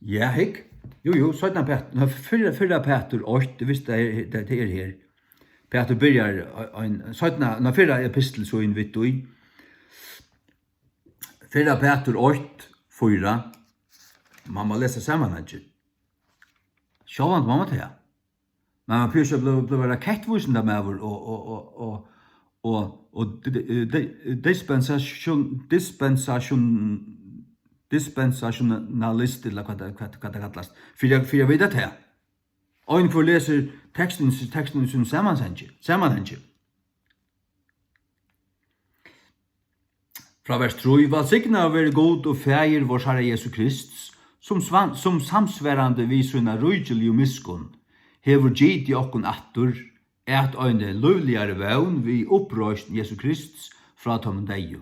Ja, hygg. Jú, jú, seinna Pætur, nei, fyrra, fyrra Pætur eitt, tú veitst, tað er, tað, tað er her. Pætur byrjar ein, seinna, nei, fyrra epistel, so inn við í. Fyrra Pætur eitt, fýra. Man má lesa samanhangin. Sjálvandi má man tað. Men man Pyrsa bleiv, bleiv ein rakettvísindamaður og, og, og, og, og, og di-, di-, di-, dispensasjon-, dispensasjon-, dispensasjonalist, ella hvat tað, hvat, hvat tað kallast, fyri at, fyri at vita tað. Ein, hvør lesur tekstin, tekstin sum samanhangi, samanhangi. Frá vers trý: Vælsignaður veri Gud og Faðir vors Harra Jesu Krists, sum svan-, sum samsvarandi við sína ríkiligu miskunn hevur gitið okkum aftur at eini lívligari vón við uppreisn Jesu Krists frá teimum deyðu,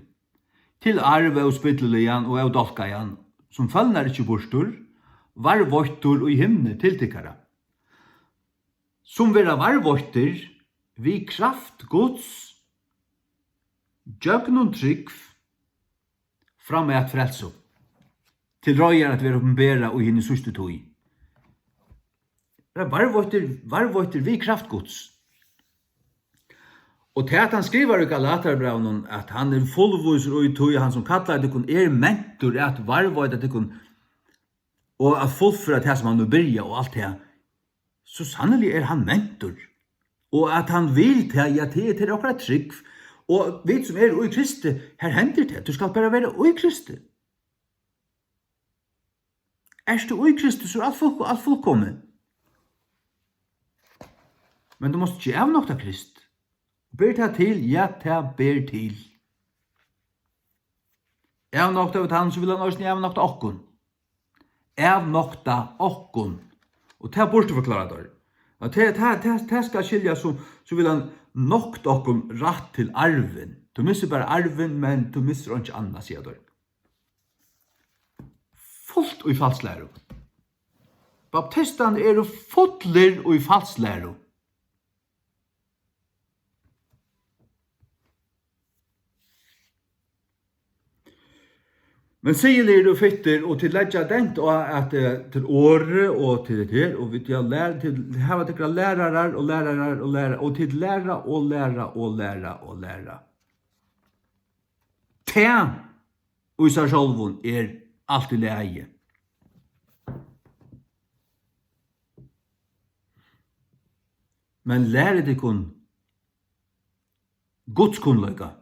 til arv óspilliligan og ódálkaðan, sum følnar ikki burtur, varðveittur í himni til tykkara, sum verða varðveittir við kraft Guds gjøgnum trúgv fram at frelsu, til reiðar at verða opinberað í hini síðstu tíð. Verða varðveittir, varðveittir við kraft Guds. Og tað, at hann skrivar í Galatarbrævinum, at hann er fullvísur í tí, hann sum kallaði tykkum er mentur at varðveita tykkum og at fullføra tað, sum hann hevur byrjað og alt tað, so sanniliga er hann mentur. Og at hann vil tað, ja, tað er til okkara trúgv. Og vit sum eru í Kristi, her hendir tað, tú skalt bara vera í Kristi. Ert tú í Kristi, so er alt fullko-, alt fullkomið. Men tú mást ikki avnokta Krist. Ber tað til? Ja, tað ber til. Avnokta vit hann, so vil hann eisini avnokta okkum. Avnokta okkum. Og tað burturforklára teir. Og tað, tað, tað, tað skal skiljast sum, so vil hann nokta okkum rætt til arvin. Tú missir bara arvin, men tú missir einki annað, siga teir. Fult í falslæru. Baptistarnir eru fullir í falslæru. Men siðiligir og fittir, og tit leggja dent á, at, eh, til orðið og til tað her, og vit, ja, lær-, tit hava tykkara lærarar og lærarar og lærarar, og tit læra og læra og læra og læra. Tað í sær sjálvum er alt í lagi. Men lærið tykkum Guds kunnleika.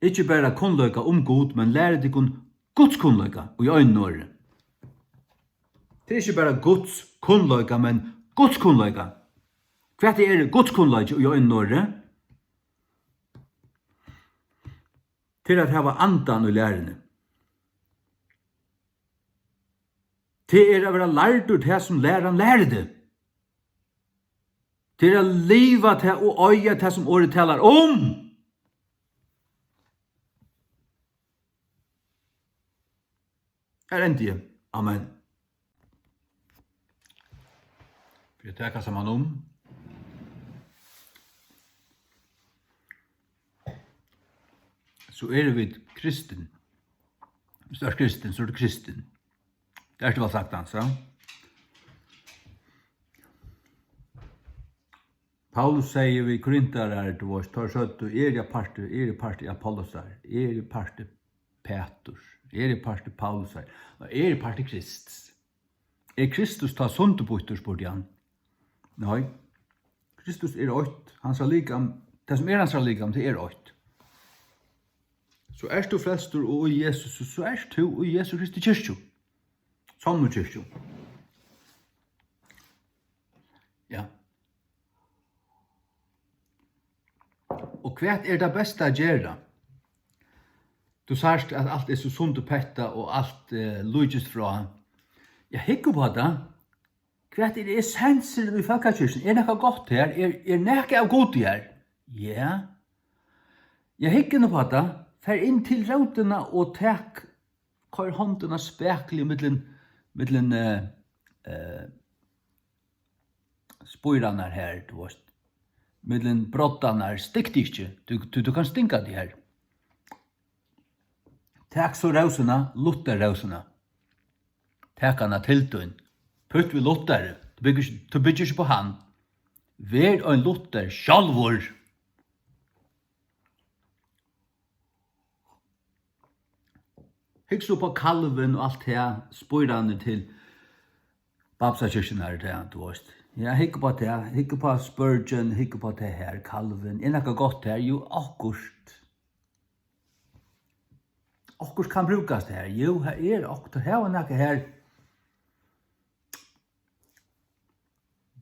Ikki bara kunnleika um Gud, men lærið tykkum Guds kunnleika í einum orði. Tað er ikki bara Guds kunnleika, men Guds kunnleika. Hvat er Guds kunnleiki í einum orði? Tað er at hava andan í læruni. Tað er at vera lærdur tað, sum læran lærdi. Tað er at liva tað og eiga tað, sum orðið talar um. Her endi eg. Amen. Fyri at taka saman um, so eru vit kristin. Viss tú ert kristin, so ert tú kristin. Tað ert tú væl sagt, Hans, ja? Paulus segði við Korintarar, tú veist, teir søgdu, eg eri partur, eg eri partur Apollos, eg eri partur Peturs, eg eri partur Paulusar, og eg eri partur Krists. Er Kristus tá sundurbýttur, spurdi hann. Nei, Kristus er eitt, hansara likam, tað sum er hansara likam, tað er eitt. So ert tú frelstur og í Jesus, so ert tú í Jesu Kristi kirkju. Sonnur kirkju. Ja. Og hvat er tað besta at gera? Tú sært, at alt er so sundurpettað og alt, eh, líkist frá. Ja, hygg upp á tað. Hvat er essensin í fólkakirkjuni? Er nakað gott her? Er, er nakað av Gudi her? Ja. Ja, hygg inn upp á tað. Far inn til rótina og tak, koyr hondina spakuliga millum, millum, eh, eh, spírarnar her, tú veist, millum broddarnar, stikk teg ikki, tú, tú, tú kanst stinga teg her. Tak so rósina, luttarrósina. Tak hana til tín. Pútt við luttari, tú byggir ikki, tú byggir ikki upp á hann. Ver ein luttari sjálvur. Hygg so upp á Calvin og alt tað, spírarnir til Baptistakirkjunnar, tað, tú veist. Ja, hygg upp á tað, hygg upp á Spurgeon, hygg upp á tað her, Calvin. Er nakað gott her? Jú, okkurt. Okkurt kann brúkast her. Jú, her er okkurt, her var nakað her.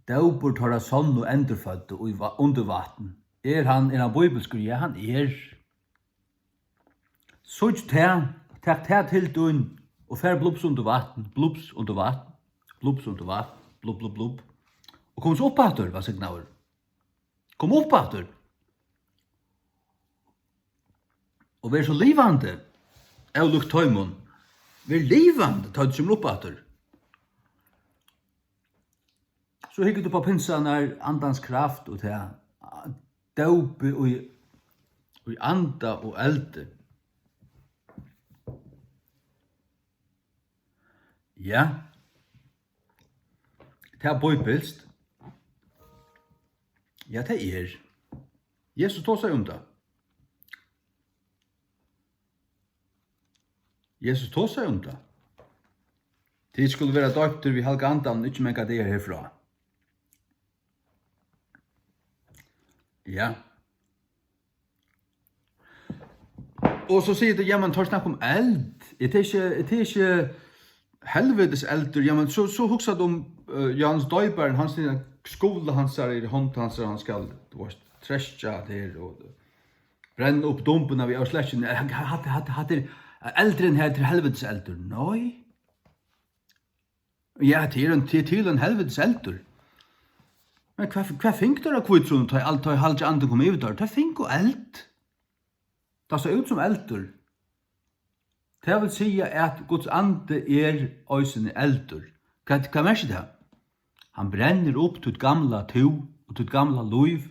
Dópur teirra sonnu endurføddu í va-, undir vatn. Er hann, er hann bíbilskur? Ja, hann er. Síggj tað, tak tað til tín og far blups undir vatn, blups undir vatn, blups undir vatn, blup, blup, blup. Og kom so upp aftur, var signaður. Kom upp aftur. Og ver so livandi, ólíkt teimum. Ver livandi, tá tú kemur upp aftur. So hyggur tú upp á pinsarnar, andans kraft og tað, dópi í, í anda og eldi. Ja. Tað er bíbilskt. Ja, tað er. Jesus tosar um tað. Jesus tosar um tað. Tit skulu vera doyptir við Heilaga Andanum, ikki mangar dagar herfrá. Ja. Og so sigur tú, jamen, teir snakka um eld. Er tað ikki, er tað ikki helvitis eldur? Jamen, so, so hugsar tú um, eh, Jóhannes Doyparin, hann sigur, skula hansara er í hond hansara, hann skal, tú veist, treskja tær og brenna upp dumbuna við avslekkjuni. Eh, hatta, hatta, hatta er, eldurin her til helvitis eldur. Nei. Ja, tað er ein, tað er til ein helvitis eldur. Men hvat, hvat fingu teir av Hvítusunnu, tá ið alt, tá ið Heilagi Andin kom yvir teir? Teir fingu eld. Tað sá út sum eldur. Tað vil siga, at Guds andi er eisini eldur. Hvat, hvat merkir tað? Hann brennir upp títt gamla tú og títt gamla lív.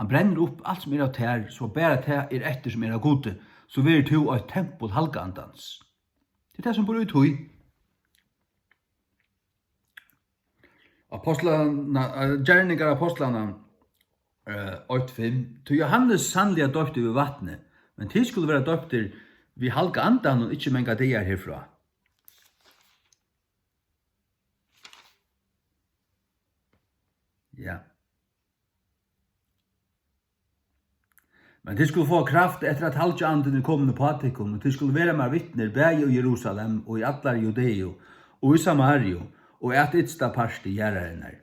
Hann brennir upp alt, sum er av tær, so bara tað er eftir, sum er av Gudi, so verður tú eitt tempul Halga Andans. Tað er tað, sum býr í tí. Ápostlarna, eh, Gerningar Ápostlanna, eh, eitt fimm. Tí Jóhannes sannliga doypti við vatni, men tit skulu vera doyptir við Halga Andanum ikki mangar dagar herfrá. Ja. Men tit skulu fáa kraft, eftir at Halgi Andin er komin uppá tykkum, og tit skulu vera mær vitnir, bæði í Jerusalem og í allari Judeu, og í Samariu, og at ytsta parti jarðarinnar.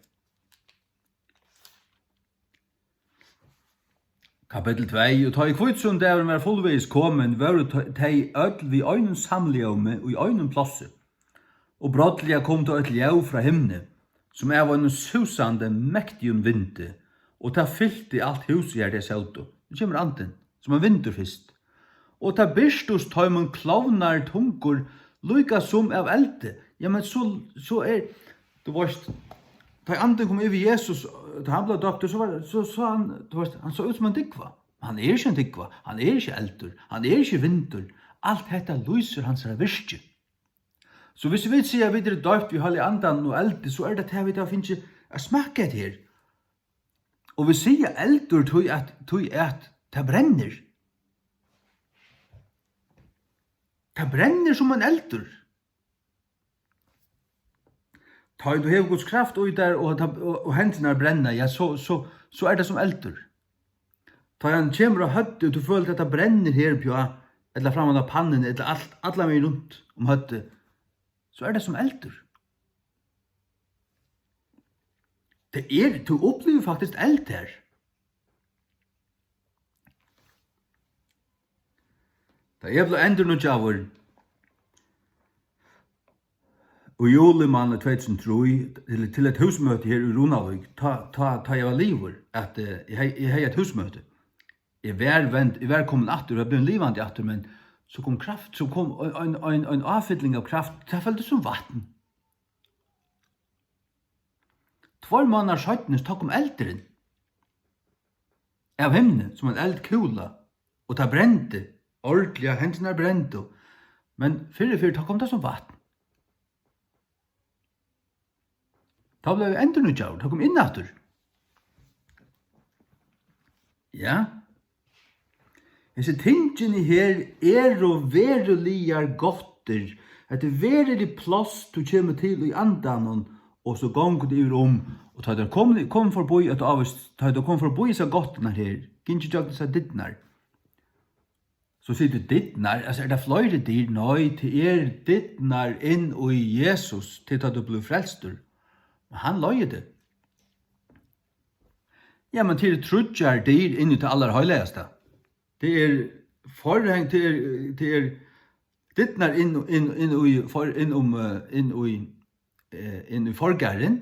Kapittul tvey. Og tá ið hvítusunnudagurin var fullvegis komin, vóru te-, tey øll við einum samljómi í einum plássi. Og brádliga kom tá eitt ljóð frá himni, sum av einum súsandi, mektigum vindi, og tað fylti alt húsið, har tey sótu. Nú kemur andin, sum ein vindur fyrst. Og tað birtust teimum klovnar tungur, líka sum av eldi. Jamen, so, so er, tú veist, tá ið andin kom yvir Jesus, tá hann bleiv doyptur, so var, so sá hann, tú veist, hann sá út sum ein dúgva. Hann er ikki ein dúgva, hann er ikki eldur, hann er ikki vindur. Alt hetta lýsir hansara virki. So hvis vit siga, at vit eru doypt við Heilaga Andanum og eldi, so er tað tað, vit hava fingið at smakka hetta her. Og vit siga eldur, tí at, tí at tað brennir. Tað brennir sum ein eldur. Tá ið tú hevur Guds kraft í tær, og, og, og hendurnar brenna, ja, so, so, so er tað sum eldur. Tá hann kemur á høvdið, og tú følir, at tað brennir her uppi á, ella framman á pannuni, ella alt, allan vegin runt um høvdið, so er tað sum eldur. Tað er, tú upplivir faktiskt eld her. Tá eg bleiv endurnýggjaður í juli mánaði tvey túsund og trý til, til eitt húsmøti her í Runavík, tá, tá, tá eg var liðugur, at, eh, eg hevði, eg hevði eitt húsmøti. Eg var vend, eg var komin aftur, eg var blivin livandi aftur, men so kom kraft, so kom ein, ein, ein, ein áfylling av kraft, tað føltist sum vatn. Tveir mánaðir seinni, tá kom eldurin av himni, sum ein eldkúla, og tað brendi, ordiliga, hendurnar brendu, men fyrr og fyrr, tá kom tað sum vatn. Tá bleiv eg endurnýggjaður, tá kom inn aftur. Ja. Hesi tingini her eru veruligar gáttir. Hetta er veruligt pláss, tú kemur til í andanum, og so gongur tað yvir um, og tá tað er komin, komin forbí eitt ávíst, tá tað er komin forbí hesar gáttirnar her, gingið gjøgnum hesar dyrnar, so sigur tú dyrnar, altso, er tað fleiri dyr? Nei, tað er dyrnar inn í Jesus, til tá tú blívur frelstur. Men hann leiðir teg. Ja, men tað eru tríggjar dyr inn í tað allarheilagasta. Tað er forhang, tað er, tað er dyrnar inn, inn, inn í for-, inn um, eh, inn í, eh, inn í forgarðin,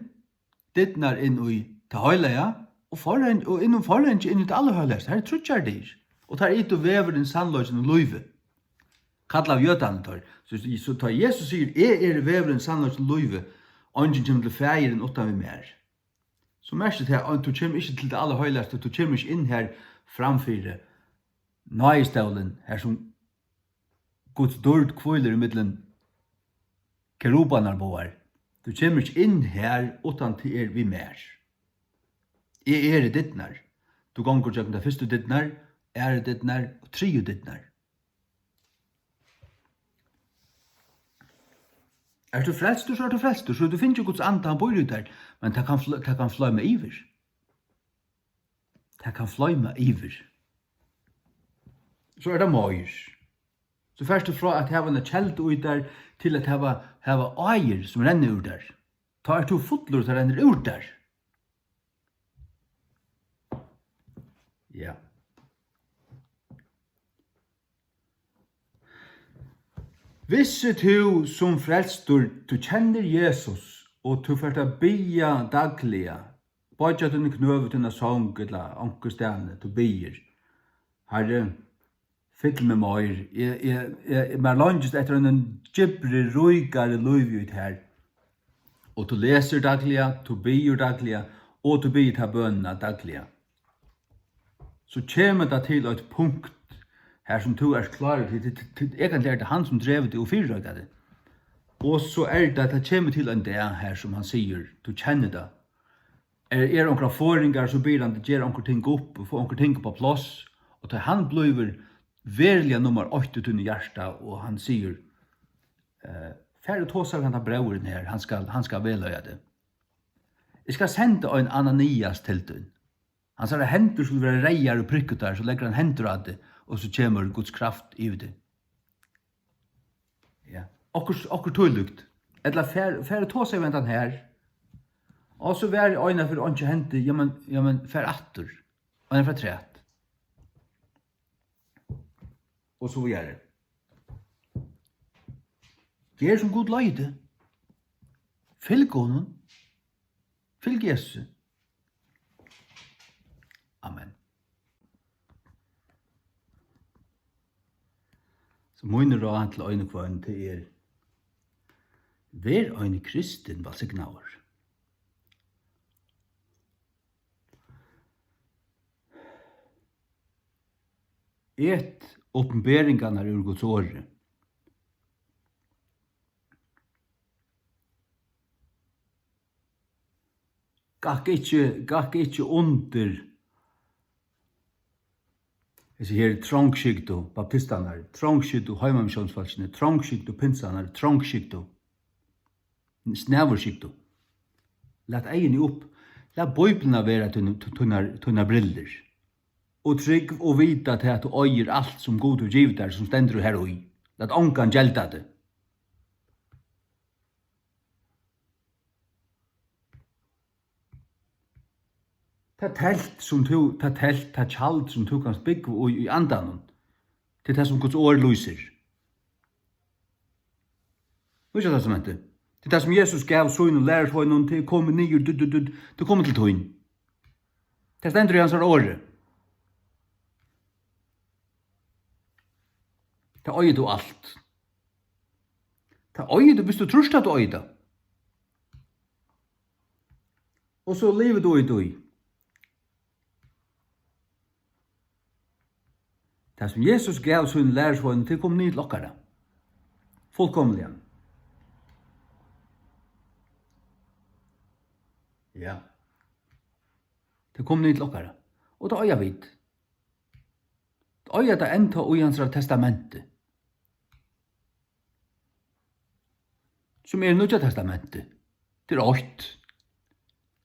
dyrnar inn í tað heilaga, og forhang, og inn um forhangið inn í tað allarheilagasta. Har eru tríggjar dyr. Og tað er vegin, sannleikin og lívið. Kalla av jødarnar teir. So, so tá Jesus sigur, "Eg eri vegurin, sannleikin og lívið, eingin kemur til Faðirin uttan við mær." So merkir tað, at tú kemur ikki til tað allarheilagasta, tú kemur ikki inn har framfyri náðistólin, har sum Guds dýrd hvílir ímillum kerubarnar báðar. Tú kemur ikki inn har, uttan tað er við mær. Eg eri dyrnar. Tú gongur gjøgnum tær fyrstu dyrnar, aðru dyrnar og triðju dyrnar. Ert tú frelstur, so ert tú frelstur, so tú fingið Guds anda, hann býr í tær, men tað kann fl-, tað kann floyma yvir. Tað kann floyma yvir. So er tað meir. So fert tú frá at hava eina keldu í tær til at hava, hava áir sum renna úr tær. Tá ert tú fullur, tað rennur úr tær. Ja. Vissi tú sum frelstur, tú kennir Jesus, og tú fert at biðja dagliga, boyggja tíni knø við tína song, ella onkustaðni, tú biður, Harri, fyll meg meir, eg, eg, eg, mær longist eftir einum djúpri, ríkari lívi í tær. Og tú lesur dagliga, tú biður dagliga, og tú biður ta bønina dagliga. So kemur tað til eitt punkt, har sum tú ert klárur til, til, til, til, eigentliga er tað hann, sum dregur teg og fyrireikar teg. Og so er tað, tað kemur til ein dag, har sum hann sigur, tú kennir tað. Er, er onkrar forðingar, so biður hann teg gera onkur ting upp, og fáa onkur ting upp á pláss, og tá hann blívur veruliga nummar eitt í tínum hjarta, og hann sigur, eh, far og tosa við handa bróðurin her, hann skal, hann skal vegleiða teg. Eg skal senda ein Ananias til tín. Hansara hendur skulu vera reyðar og prikkuttar, so leggur hann hendur á teg, og so kemur Guds kraft yvir teg. Ja. Okkurt, okkurt tílíkt. Ella far, far og tosa við hendan her. Og so var ein, fyri einki hendi, ja, men, ja, men far aftur. Og ein afturat. Og so víðari. Ger sum Gud leiðir teg. Fylg honum. Fylg Jesusi. Amen. So míni ráð til ein og hvønn, tað er, ver ein kristin vælsignaður. Et opinberingarnar úr Guds orði. Gakk ikki, gakk ikki undir hesi her trongskygdu baptistarnar, trongskygdu heimamissiónsfólkini, trongskygdu pinsarnar, trongskygdu, snævurskygdu. Lat eyguni upp. Lat Bíbliuna vera tín-, tínar, tínar brillur. Og trúgv og vita tað, at tú eigur alt, sum Gud hevur givið tær, sum stendur her í. Lat ongan gelda teg. Tað telt, sum tú, tað telt, tað tjald, sum tú kanst búgva í, í andanum, tað er tað, sum Guds orð lýsir. Nýggja Testamentið. Tað er tað, sum Jesus gav sínum lærisveinum, tað er komið niður, dudd, dudd, dudd, tað er komið til tín. Tað stendur í hansara orði. Tað eigur tú alt. Tað eigur tú, viss tú trýrt, at tú eigur tað. Og so livir tú í tí. Tað, sum Jesus gav sínum lærisveinum, tað er komið niður til okkara. Fullkomiliga. Ja. Tað er komið niður til okkara. Og tað eiga vit. Tað eiga tað enntá í hansara testamenti. Sum er Nýggja Testamentið. Tað er eitt.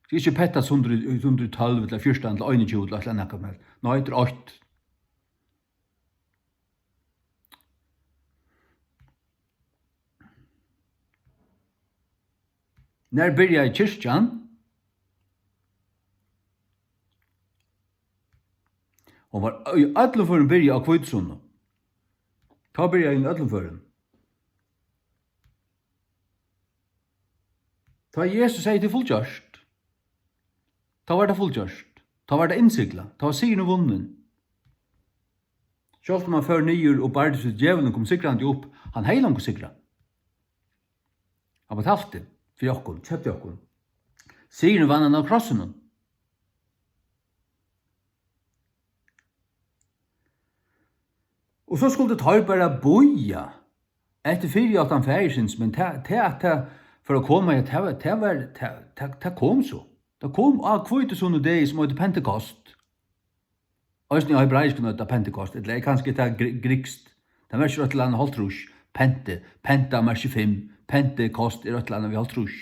Tað er ikki Pettas hundrað, hundrað og tólv ella fjúrtan ella einogtjúgu ella eitt ella annað, men nei, tað er eitt. Nær byrjaði kirkjan? Hon var í øllum førum byrjað á hvítusunnu. Tá byrjaði hon í øllum førum. Tá Jesus segði, "Tað er fullgjørt", tá var tað fullgjørt. Tá var tað innsiglað. Tá var sigurin vunnin. Sjálvt um hann fór niður og bardist við djevulin, kom sigrandi upp, hann hevði longu sigrað. Hann betalti fyri okkum, keypti okkum. Sigurin vann hann á krossinum. Og so skuldu teir bara bíða eftir fyrijáttan faðirsins, men tað, tað, at tað fór at koma, ja, tað var, tað var, tað, tað, tað kom so. Tað kom á hvítusunnudegi, sum eitur Pentekost. Eisini á hebraiskum eitur tað Pentekost, ella er kanska tað gr-, grikskt. Tað merkir eitt ella annað hálvtrýss. Pente, penta merkir fimm. Pentekost er eitt ella annað við hálvtrýss.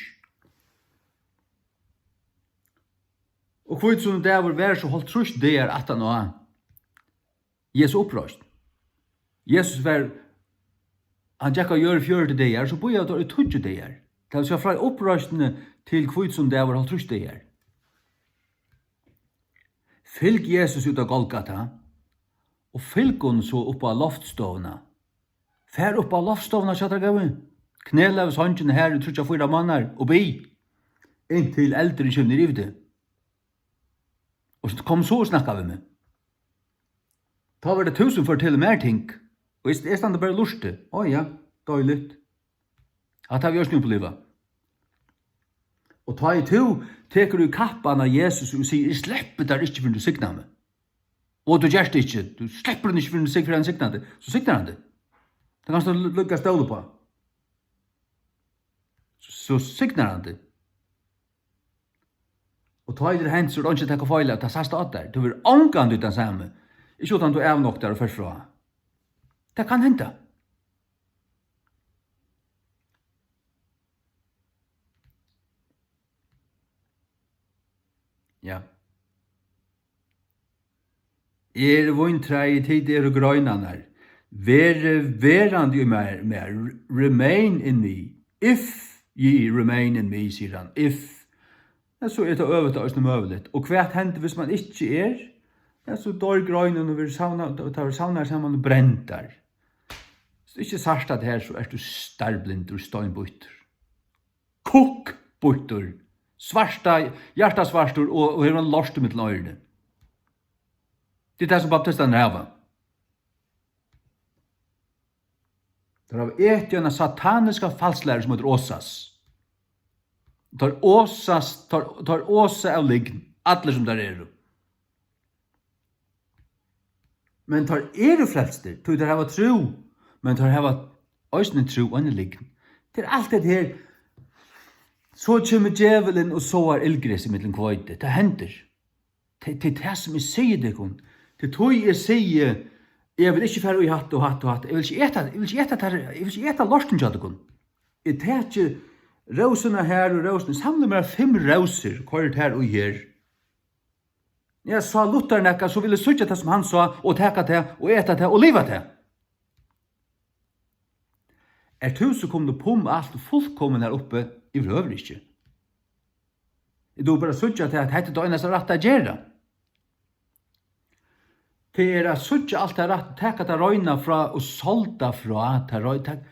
Og hvítusunnudagur var so hálvtrýss dagar aftan á Jesu uppreisn. Jesus var, hann gekk á jørð fjøruti dagar, so bíðaðu teir í tíggju dagar. Tað vil siga, frá uppreisnini til hvítusunnudagur var hálvtrýss dagar. Fylg Jesus út á Golgata og fylg honum so upp á loftstovuna. Far upp á loftstovuna hjá tær, góði. Knela við songini har í tríggjar, fýra mánaðar og bið, inntil eldurin kemur niður yvir teg. Og so kom so og snakka við meg. Tá var tað tú sum fortelur mær ting, og eg, eg standi bara og lurti. Ó ja, deiligt. Hatta havi eg eisini upplivað. Og tá ið tú tekur í kappan á Jesus og sigur, "Eg sleppi tær ikki, fyrr enn tú signar meg." Og tú gert tað ikki, tú sleppur hann ikki, fyrr enn tú sig-, fyrr enn hann signar teg, so signar hann teg. Tað kanst tú lí-, líka stóla uppá. So, so signar hann teg. Og tá er tað hent, so er einki at taka feil av, tað sæst á tær. Tú verður ongantíð tann sami. Ikki uttan tú avnoktar og fert frá. Tað kann henda. Ja. Eg eri víntræið, tit eru greinarnar. Verið verandi í mær, mær, remain in me. If ye remain in me, sigur hann. If. Ja, so er tað øvuta eisini møguligt. Og hvat hendir, hvis man ikki er? Ja, so doyr greinin og verður savna-, tá verður savnaðar saman og brendar. Hvis tú ikki sært tað her, so ert tú starblindur, steinbýttur. Kukkbýttur. Svarta, hjartasvartur og, og hevur ein lort ímillum oyruni. Tað er tað, sum baptistarnir hava. Teir hava etið eina sataniska falslæru sum eitur Osas. Teir osast, teir, teir osa av lygn, allir sum teir eru. Men teir eru frelstir, tí teir hava trú, men teir hava eisini trú á eina lygn. Tað er alt hetta her, So kemur djevulin og sáar illgres ímillum hveiti. Tað hendir. Tað, tað er tað, sum eg sigi tykkum. Tað er tí, eg sigi, eg vil ikki fara í hatt og hatt og hatt. Eg vil ikki eta, eg vil ikki eta tær, eg vil ikki eta lortin hjá tykkum. Eg taki rósina her og rósina. Samli mær fimm rósur, koyri tær í her. Eg sá Luther nakað, so vil eg síggja tað, sum hann sá, og taka tað, og eta tað, og liva tað. Ert tú so komin upp um alt og fullkomin har uppi? Yvirhøvur ikki. Eg dugi bara at síggja tað, at hetta er tað einasta rætta at gera. Tað er at síggja alt tað rætt, taka tað reina frá og solda frá, tað rei-, tað,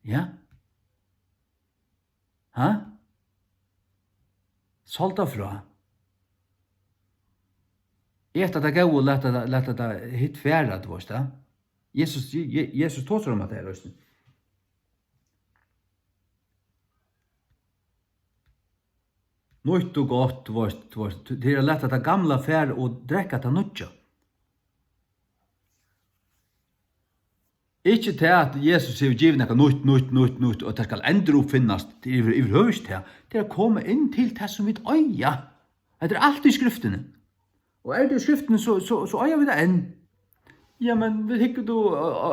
ja. Ha? Solda frá. Eta tað góða og lata tað, lata tað hitt fara, tú veist tað. Jesus, Je-, Je-, Jesus tosar um at tað er eisini. Nýtt og gott, tú veist, tú veist, tað er at lata tað gamla fara og drekka tað nýggja. Ikki tað, at Jesus hevur givið nakað nýtt, nýtt, nýtt, nýtt, og tað skal enduruppfinnast. Tað er yvir, yvirhøvur ikki tað. Tað er at koma inn til tað, sum vit eiga. Hetta er alt í Skriftini. Og er tað í Skriftini, so, so, so eiga vit tað enn. Ja, men vit hyggu tú,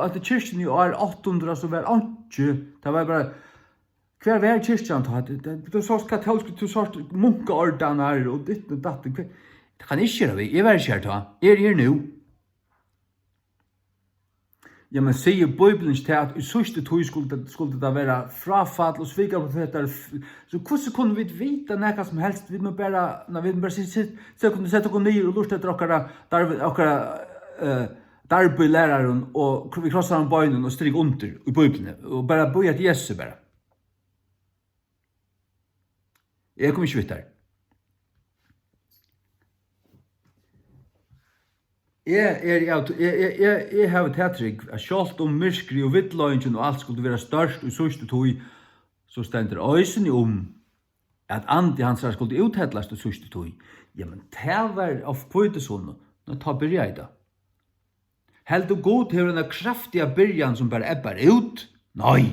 at í kirkjuni í ár átta hundrað, so var einki. Tað var bara, hvar var kirkjan tá? Tað, tað, tú sást katólsku, tú sást munkaordarnar og ditt og datt. Hvar, tað kann ikki vera við. Eg var ikki har tá. Eg eri her nú. Ja, men sigur Bíblian ikki tað, at í síðstu tíð skuldi, skuldi tað vera fráfall og svikaprofetar? F-, so hvussu kunnu vit vita nakað sum helst? Vit mugu bara, nei, vit mugu bara sit-, sit-, seta okkum, seta okkum niður og lurta eftir okkara darv-, okkara, eh, darbilærarum og kr-, við krossaðum beinum og strika undir í Bíbliuni og bara bíða eftir Jesusi bara. Eg komi ikki við tær. Eg eri av, eg, eg, eg, eg havi ta trúgv, at sjálvt um myrkrið og villleiðingin og alt skuldi vera stórt í síðstu tíð, so stendur eisini um, at andi hansara skuldi úthellast í síðstu tíð. Jamen, tað var av hvítusunnu, men tá byrjaði tað. Heldur Gud hevur eina kraftiga byrjan, sum bara ebbar út? Nei.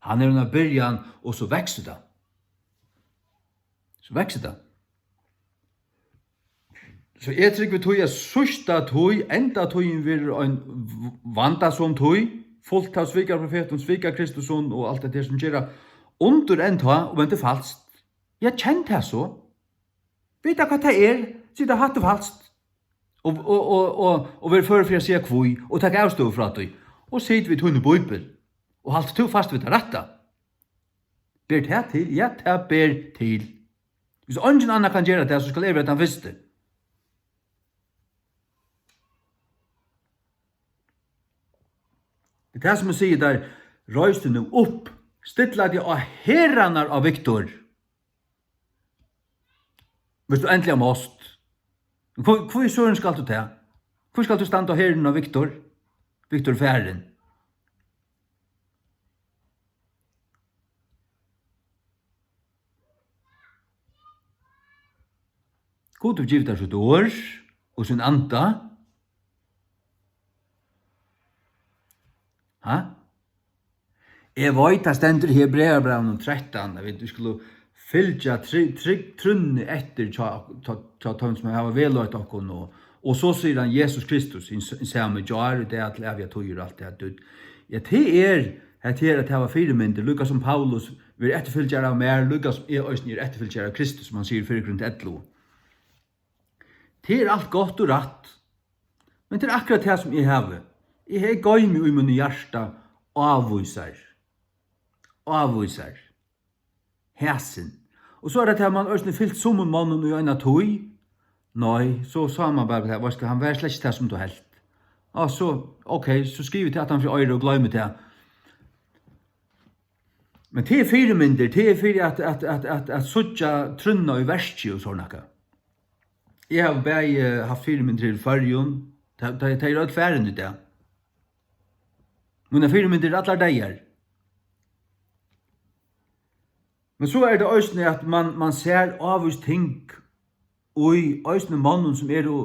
Hann hevur eina byrjan, og so veksur tað. So veksur tað. So eg trúgvi tí, at síðsta tíð, endatíðin, verður ein v-, vandasom tíð, fult av svikaprofetum, svikakristusum og alt det der, sum gera undur enn tá, og vendir falskt. Ja, kenn tað so. Vita, hvat tað er, sita hatt og falskt. Og, og, og, og, og ver før fyri at siga hví, og taka avstøðu frá tí. Og sit við tíni bíbel, og halt tú fast við tað rætta. Ber tað til? Ja, tað ber til. Hvis eingin annar kann gera tað, so skal eg vera tann fyrsti. Tað er tað, sum eg sigi tær, reis tú nú upp, stilla teg á herðarnar á Viktor. Hvis tú endiliga mást. Men hví, hví søren skalt tú tað? Hví skalt tú standa á herðunum á Viktor? Viktor er farin. Gud hevur givið tær sítt orð og sín anda. Ha? Eg veit, tað stendur í Hebrearabrævinum trettan, at vit, vit skulu fylgja try-, trygg trúnni eftir hjá, hjá, hjá teimum, sum hava vegleitt okkum, og, og so sigur hann, Jesus Kristus, hin s-, hin sami í gjár, í dag, til ævigar tíðir, og alt tað, tú, ja, tað er, hetta her at hava fyrimyndir, líka sum Paulus, ver eftirfylgjari av mær, líka sum eg eisini eri eftirfylgjari av Kristus, sum hann sigur í fyrra Korint ellivu. Tað er alt gott og rætt, men tað er akkurát tað, sum eg havi. Eg, eg goymi í mínum hjarta ávísar. Ávísar. Hasin. Og so er tað, at man eisini fylgt summum monnum í eina tíð. Nei, so sá man bara, veitst tú, hann var slett ikki tað, sum tú helt. Og so, ok, so skrivi tað aftan fyri oyra og gloymi tað. Men tað er fyrimyndir, tað er fyri at, at, at, at, at síggja trúnna í verki og sovorðið nakað. Eg havi bæði havt fyrimyndir her í Føroyum, tað, tað, tað er øll farin í dag. Mínar fyrimyndir eru allar deyðar. Men so er tað eisini, at man, man sær ávís ting í eisini monnum, sum eru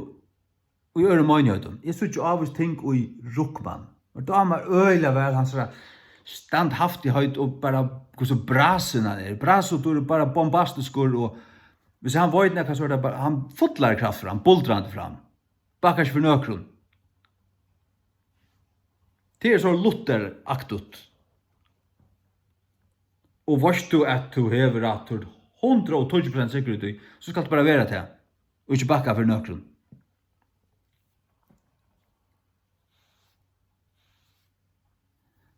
í øðrum meinighetum. Eg síggi ávís ting í Ruckmann. Og dámar øgiliga væl hansara standhaftigheit og bara hvussu brasin hann er. Brasin, tú er bara bombastiskur og hvis hann veit nakað, so er tað bara, hann fullar kraftur, hann buldrandi fram. Bakkar ikki fyri nøkrum. Tað er so Lutheraktigt. Og veitst tú at tú hevur rætt, tú ert hundrað og tíggju prosent sikkur í tí, so skalt tú bara vera tað, og ikki bakka fyri nøkrum.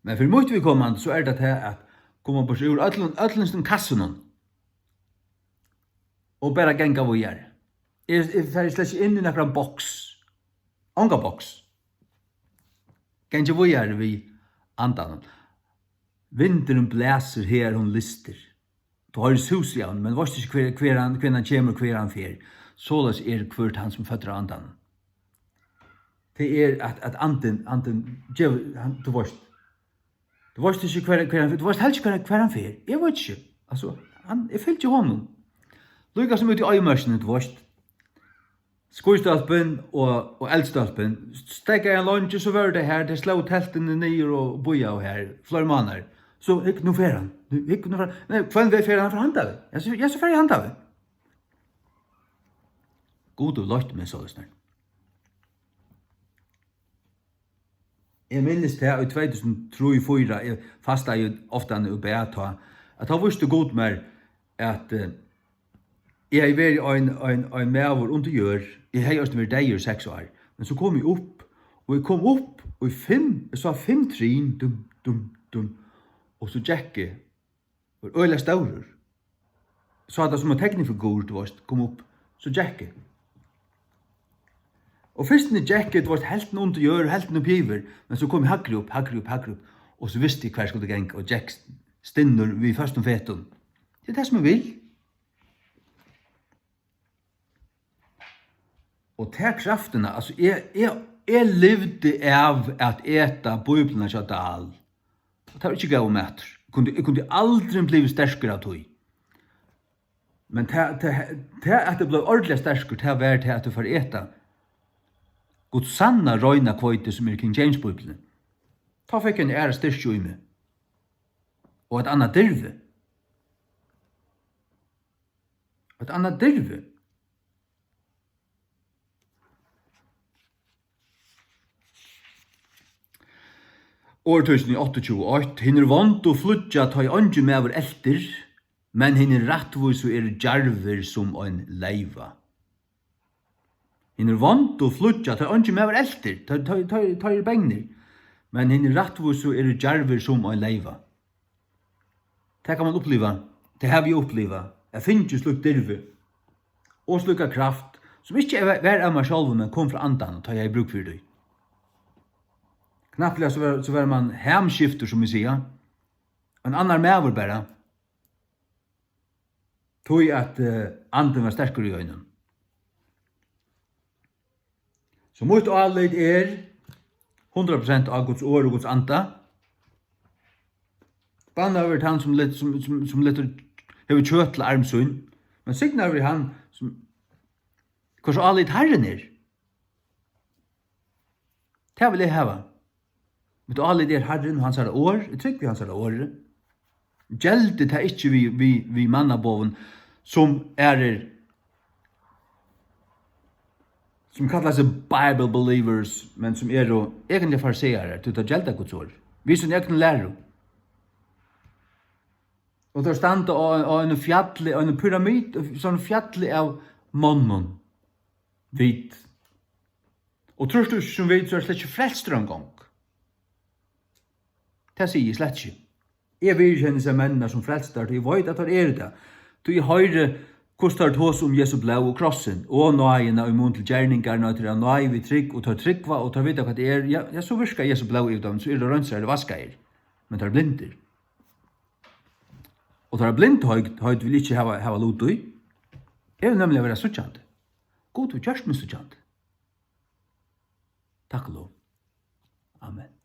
Men fyri mítt viðkomandi, so er tað tað at koma burtur úr øllum, øllum sínum kassunum og bara ganga víðari. Eg, eg fari slett ikki inn í nakran boks. Ongan boks. Gangi víðari við andanum. Vindurin blæsir, her hon lystir. Tú hoyrir sus í hann, men veitst ikki, hvar, hvar hann, hvar hann kemur, hvar hann fer. Soleiðis er hvør tann, sum føddur av andanum. Tað er, at, at andin, andin gevur, hann, tú veitst. Tú veitst ikki, hvar, hvar hann fer. Tú veitst helst ikki, hvar, hvar hann fer. Eg veit ikki. Altso, hann, eg fylgi honum. Líka sum úti í oyðimørkini, tú veitst. Skíðstólpin og, og eldstólpin. Steðgaði hann leingi, so vóru tey har. Tey slógu teltini niður og bíðaðu har fleiri mánaðir. So, hygg, nú fer hann. Nú, hygg, nú fer hann. Nei, hvønn veg fer hann? Fer handan vegin? Ja, so, ja, so fer hann handan vegin. Gud hevur leitt meg soleiðis, nei. Eg minnist tað í tvey túsund og trý fýra, eg fastaði ofta og bað tá, at tá vísti Gud mær, at, eh, eg hevði verið ein, ein, ein maður undir jørð. Eg hevði eisini verið deyður í seks ár. Men so kom eg upp, og eg kom upp í fimm, eg sá fimm trinn, dum, dum, dum, og so gekk eg. Var øgiliga stórur. Sá tað sum ein teknifigur, tú veitst, kom upp, so gekk eg. Og fyrstini gekk eg, tú veitst, helvtina undir jørð, helvtina upp yvir, men so kom eg hægri upp, hægri upp, hægri upp, og so visti eg, hvar eg skuldi ganga, og gekk stinnur við føstum fetum. Tað er tað, sum eg vil. Og ta kraftina, altso, eg, eg, eg livdi av at eta Bíbliuna hjá Dahl. Og tað var ikki góður matur. Eg kundi, eg kundi aldrin blivið sterkur av tí. Men tað, tað, tað, at eg bleiv ordiliga sterkur, tað var tað, at eg fór at eta Guds sanna, reina hveiti, sum er í King James Bíbliuni. Tá fekk eg ein aðra styrki í meg. Og eitt annað dirvi. Eitt annað dirvi. Orðtøkini áttaogtjúgu eitt: Hinir vondu flýggja, tá ið eingin maður eltir, men hinir rættvísu eru djarvir sum ein leyva. Hinir vondu flýggja, tá ið eingin maður eltir, tá, tá, tá, tá eru bangnir, men hinir rættvísu eru djarvir sum ein leyva. Tað kann mann uppliva. Tað havi eg upplivað. Eg havi fingið slíkt dirvi og slíka kraft, sum ikki var, var av mær sjálvum, men kom frá Andanum, tá eg hevði brúk fyri tí. Knappliga so var, so var mann hamskiftur, sum vit siga. Ein annar maður bara. Tí at, eh, Andin var sterkur í einum. So mítt álit er hundrað prosent á Guds orð og Guds anda. Bannaður verður tann, sum let-, sum, sum, sum letur, hevur kjøt til arm sín, men signaður verður hann, sum, hvørs álit Harrin er. Tað vil eg hava. Mítt álit er Harrin og hansara orð, eg trúgvi hansara orði. Geldi tað ikki við, við, við mannaboðum, sum aðrir, sum kalla seg Bible believers, men sum eru eigentliga farisearar, tí teir gelda Guds orð við síni egnu læru. Og teir standa á, á einum fjalli, á einum pyramid, sovorðnum fjalli av monnum. Vit. Og trýrt tú ikki sum vit, so ert slett ikki frelstur eingong. Tað sigi eg slett ikki. Eg viðurkenni hesar menninar sum frelstar, tí eg veit, at teir eru tað. Tí eg hoyri, hvussu teir tosa um Jesu blóð og krossin, og náðina í mun til gerningar, nei, tað er av náði við trúgv, og teir trúgva, og teir vita, hvat tað er. Ja, ja, so virkar Jesu blóð yvir teimum, so eru teir reinsar, eru vaskaðir. Men teir eru blindir. Og teirra blindheit, heit vil eg ikki hava, hava lut í. Eg vil nemliga vera síggjandi. Gud hevur gjørt meg síggjandi. Takk og lov. Amen.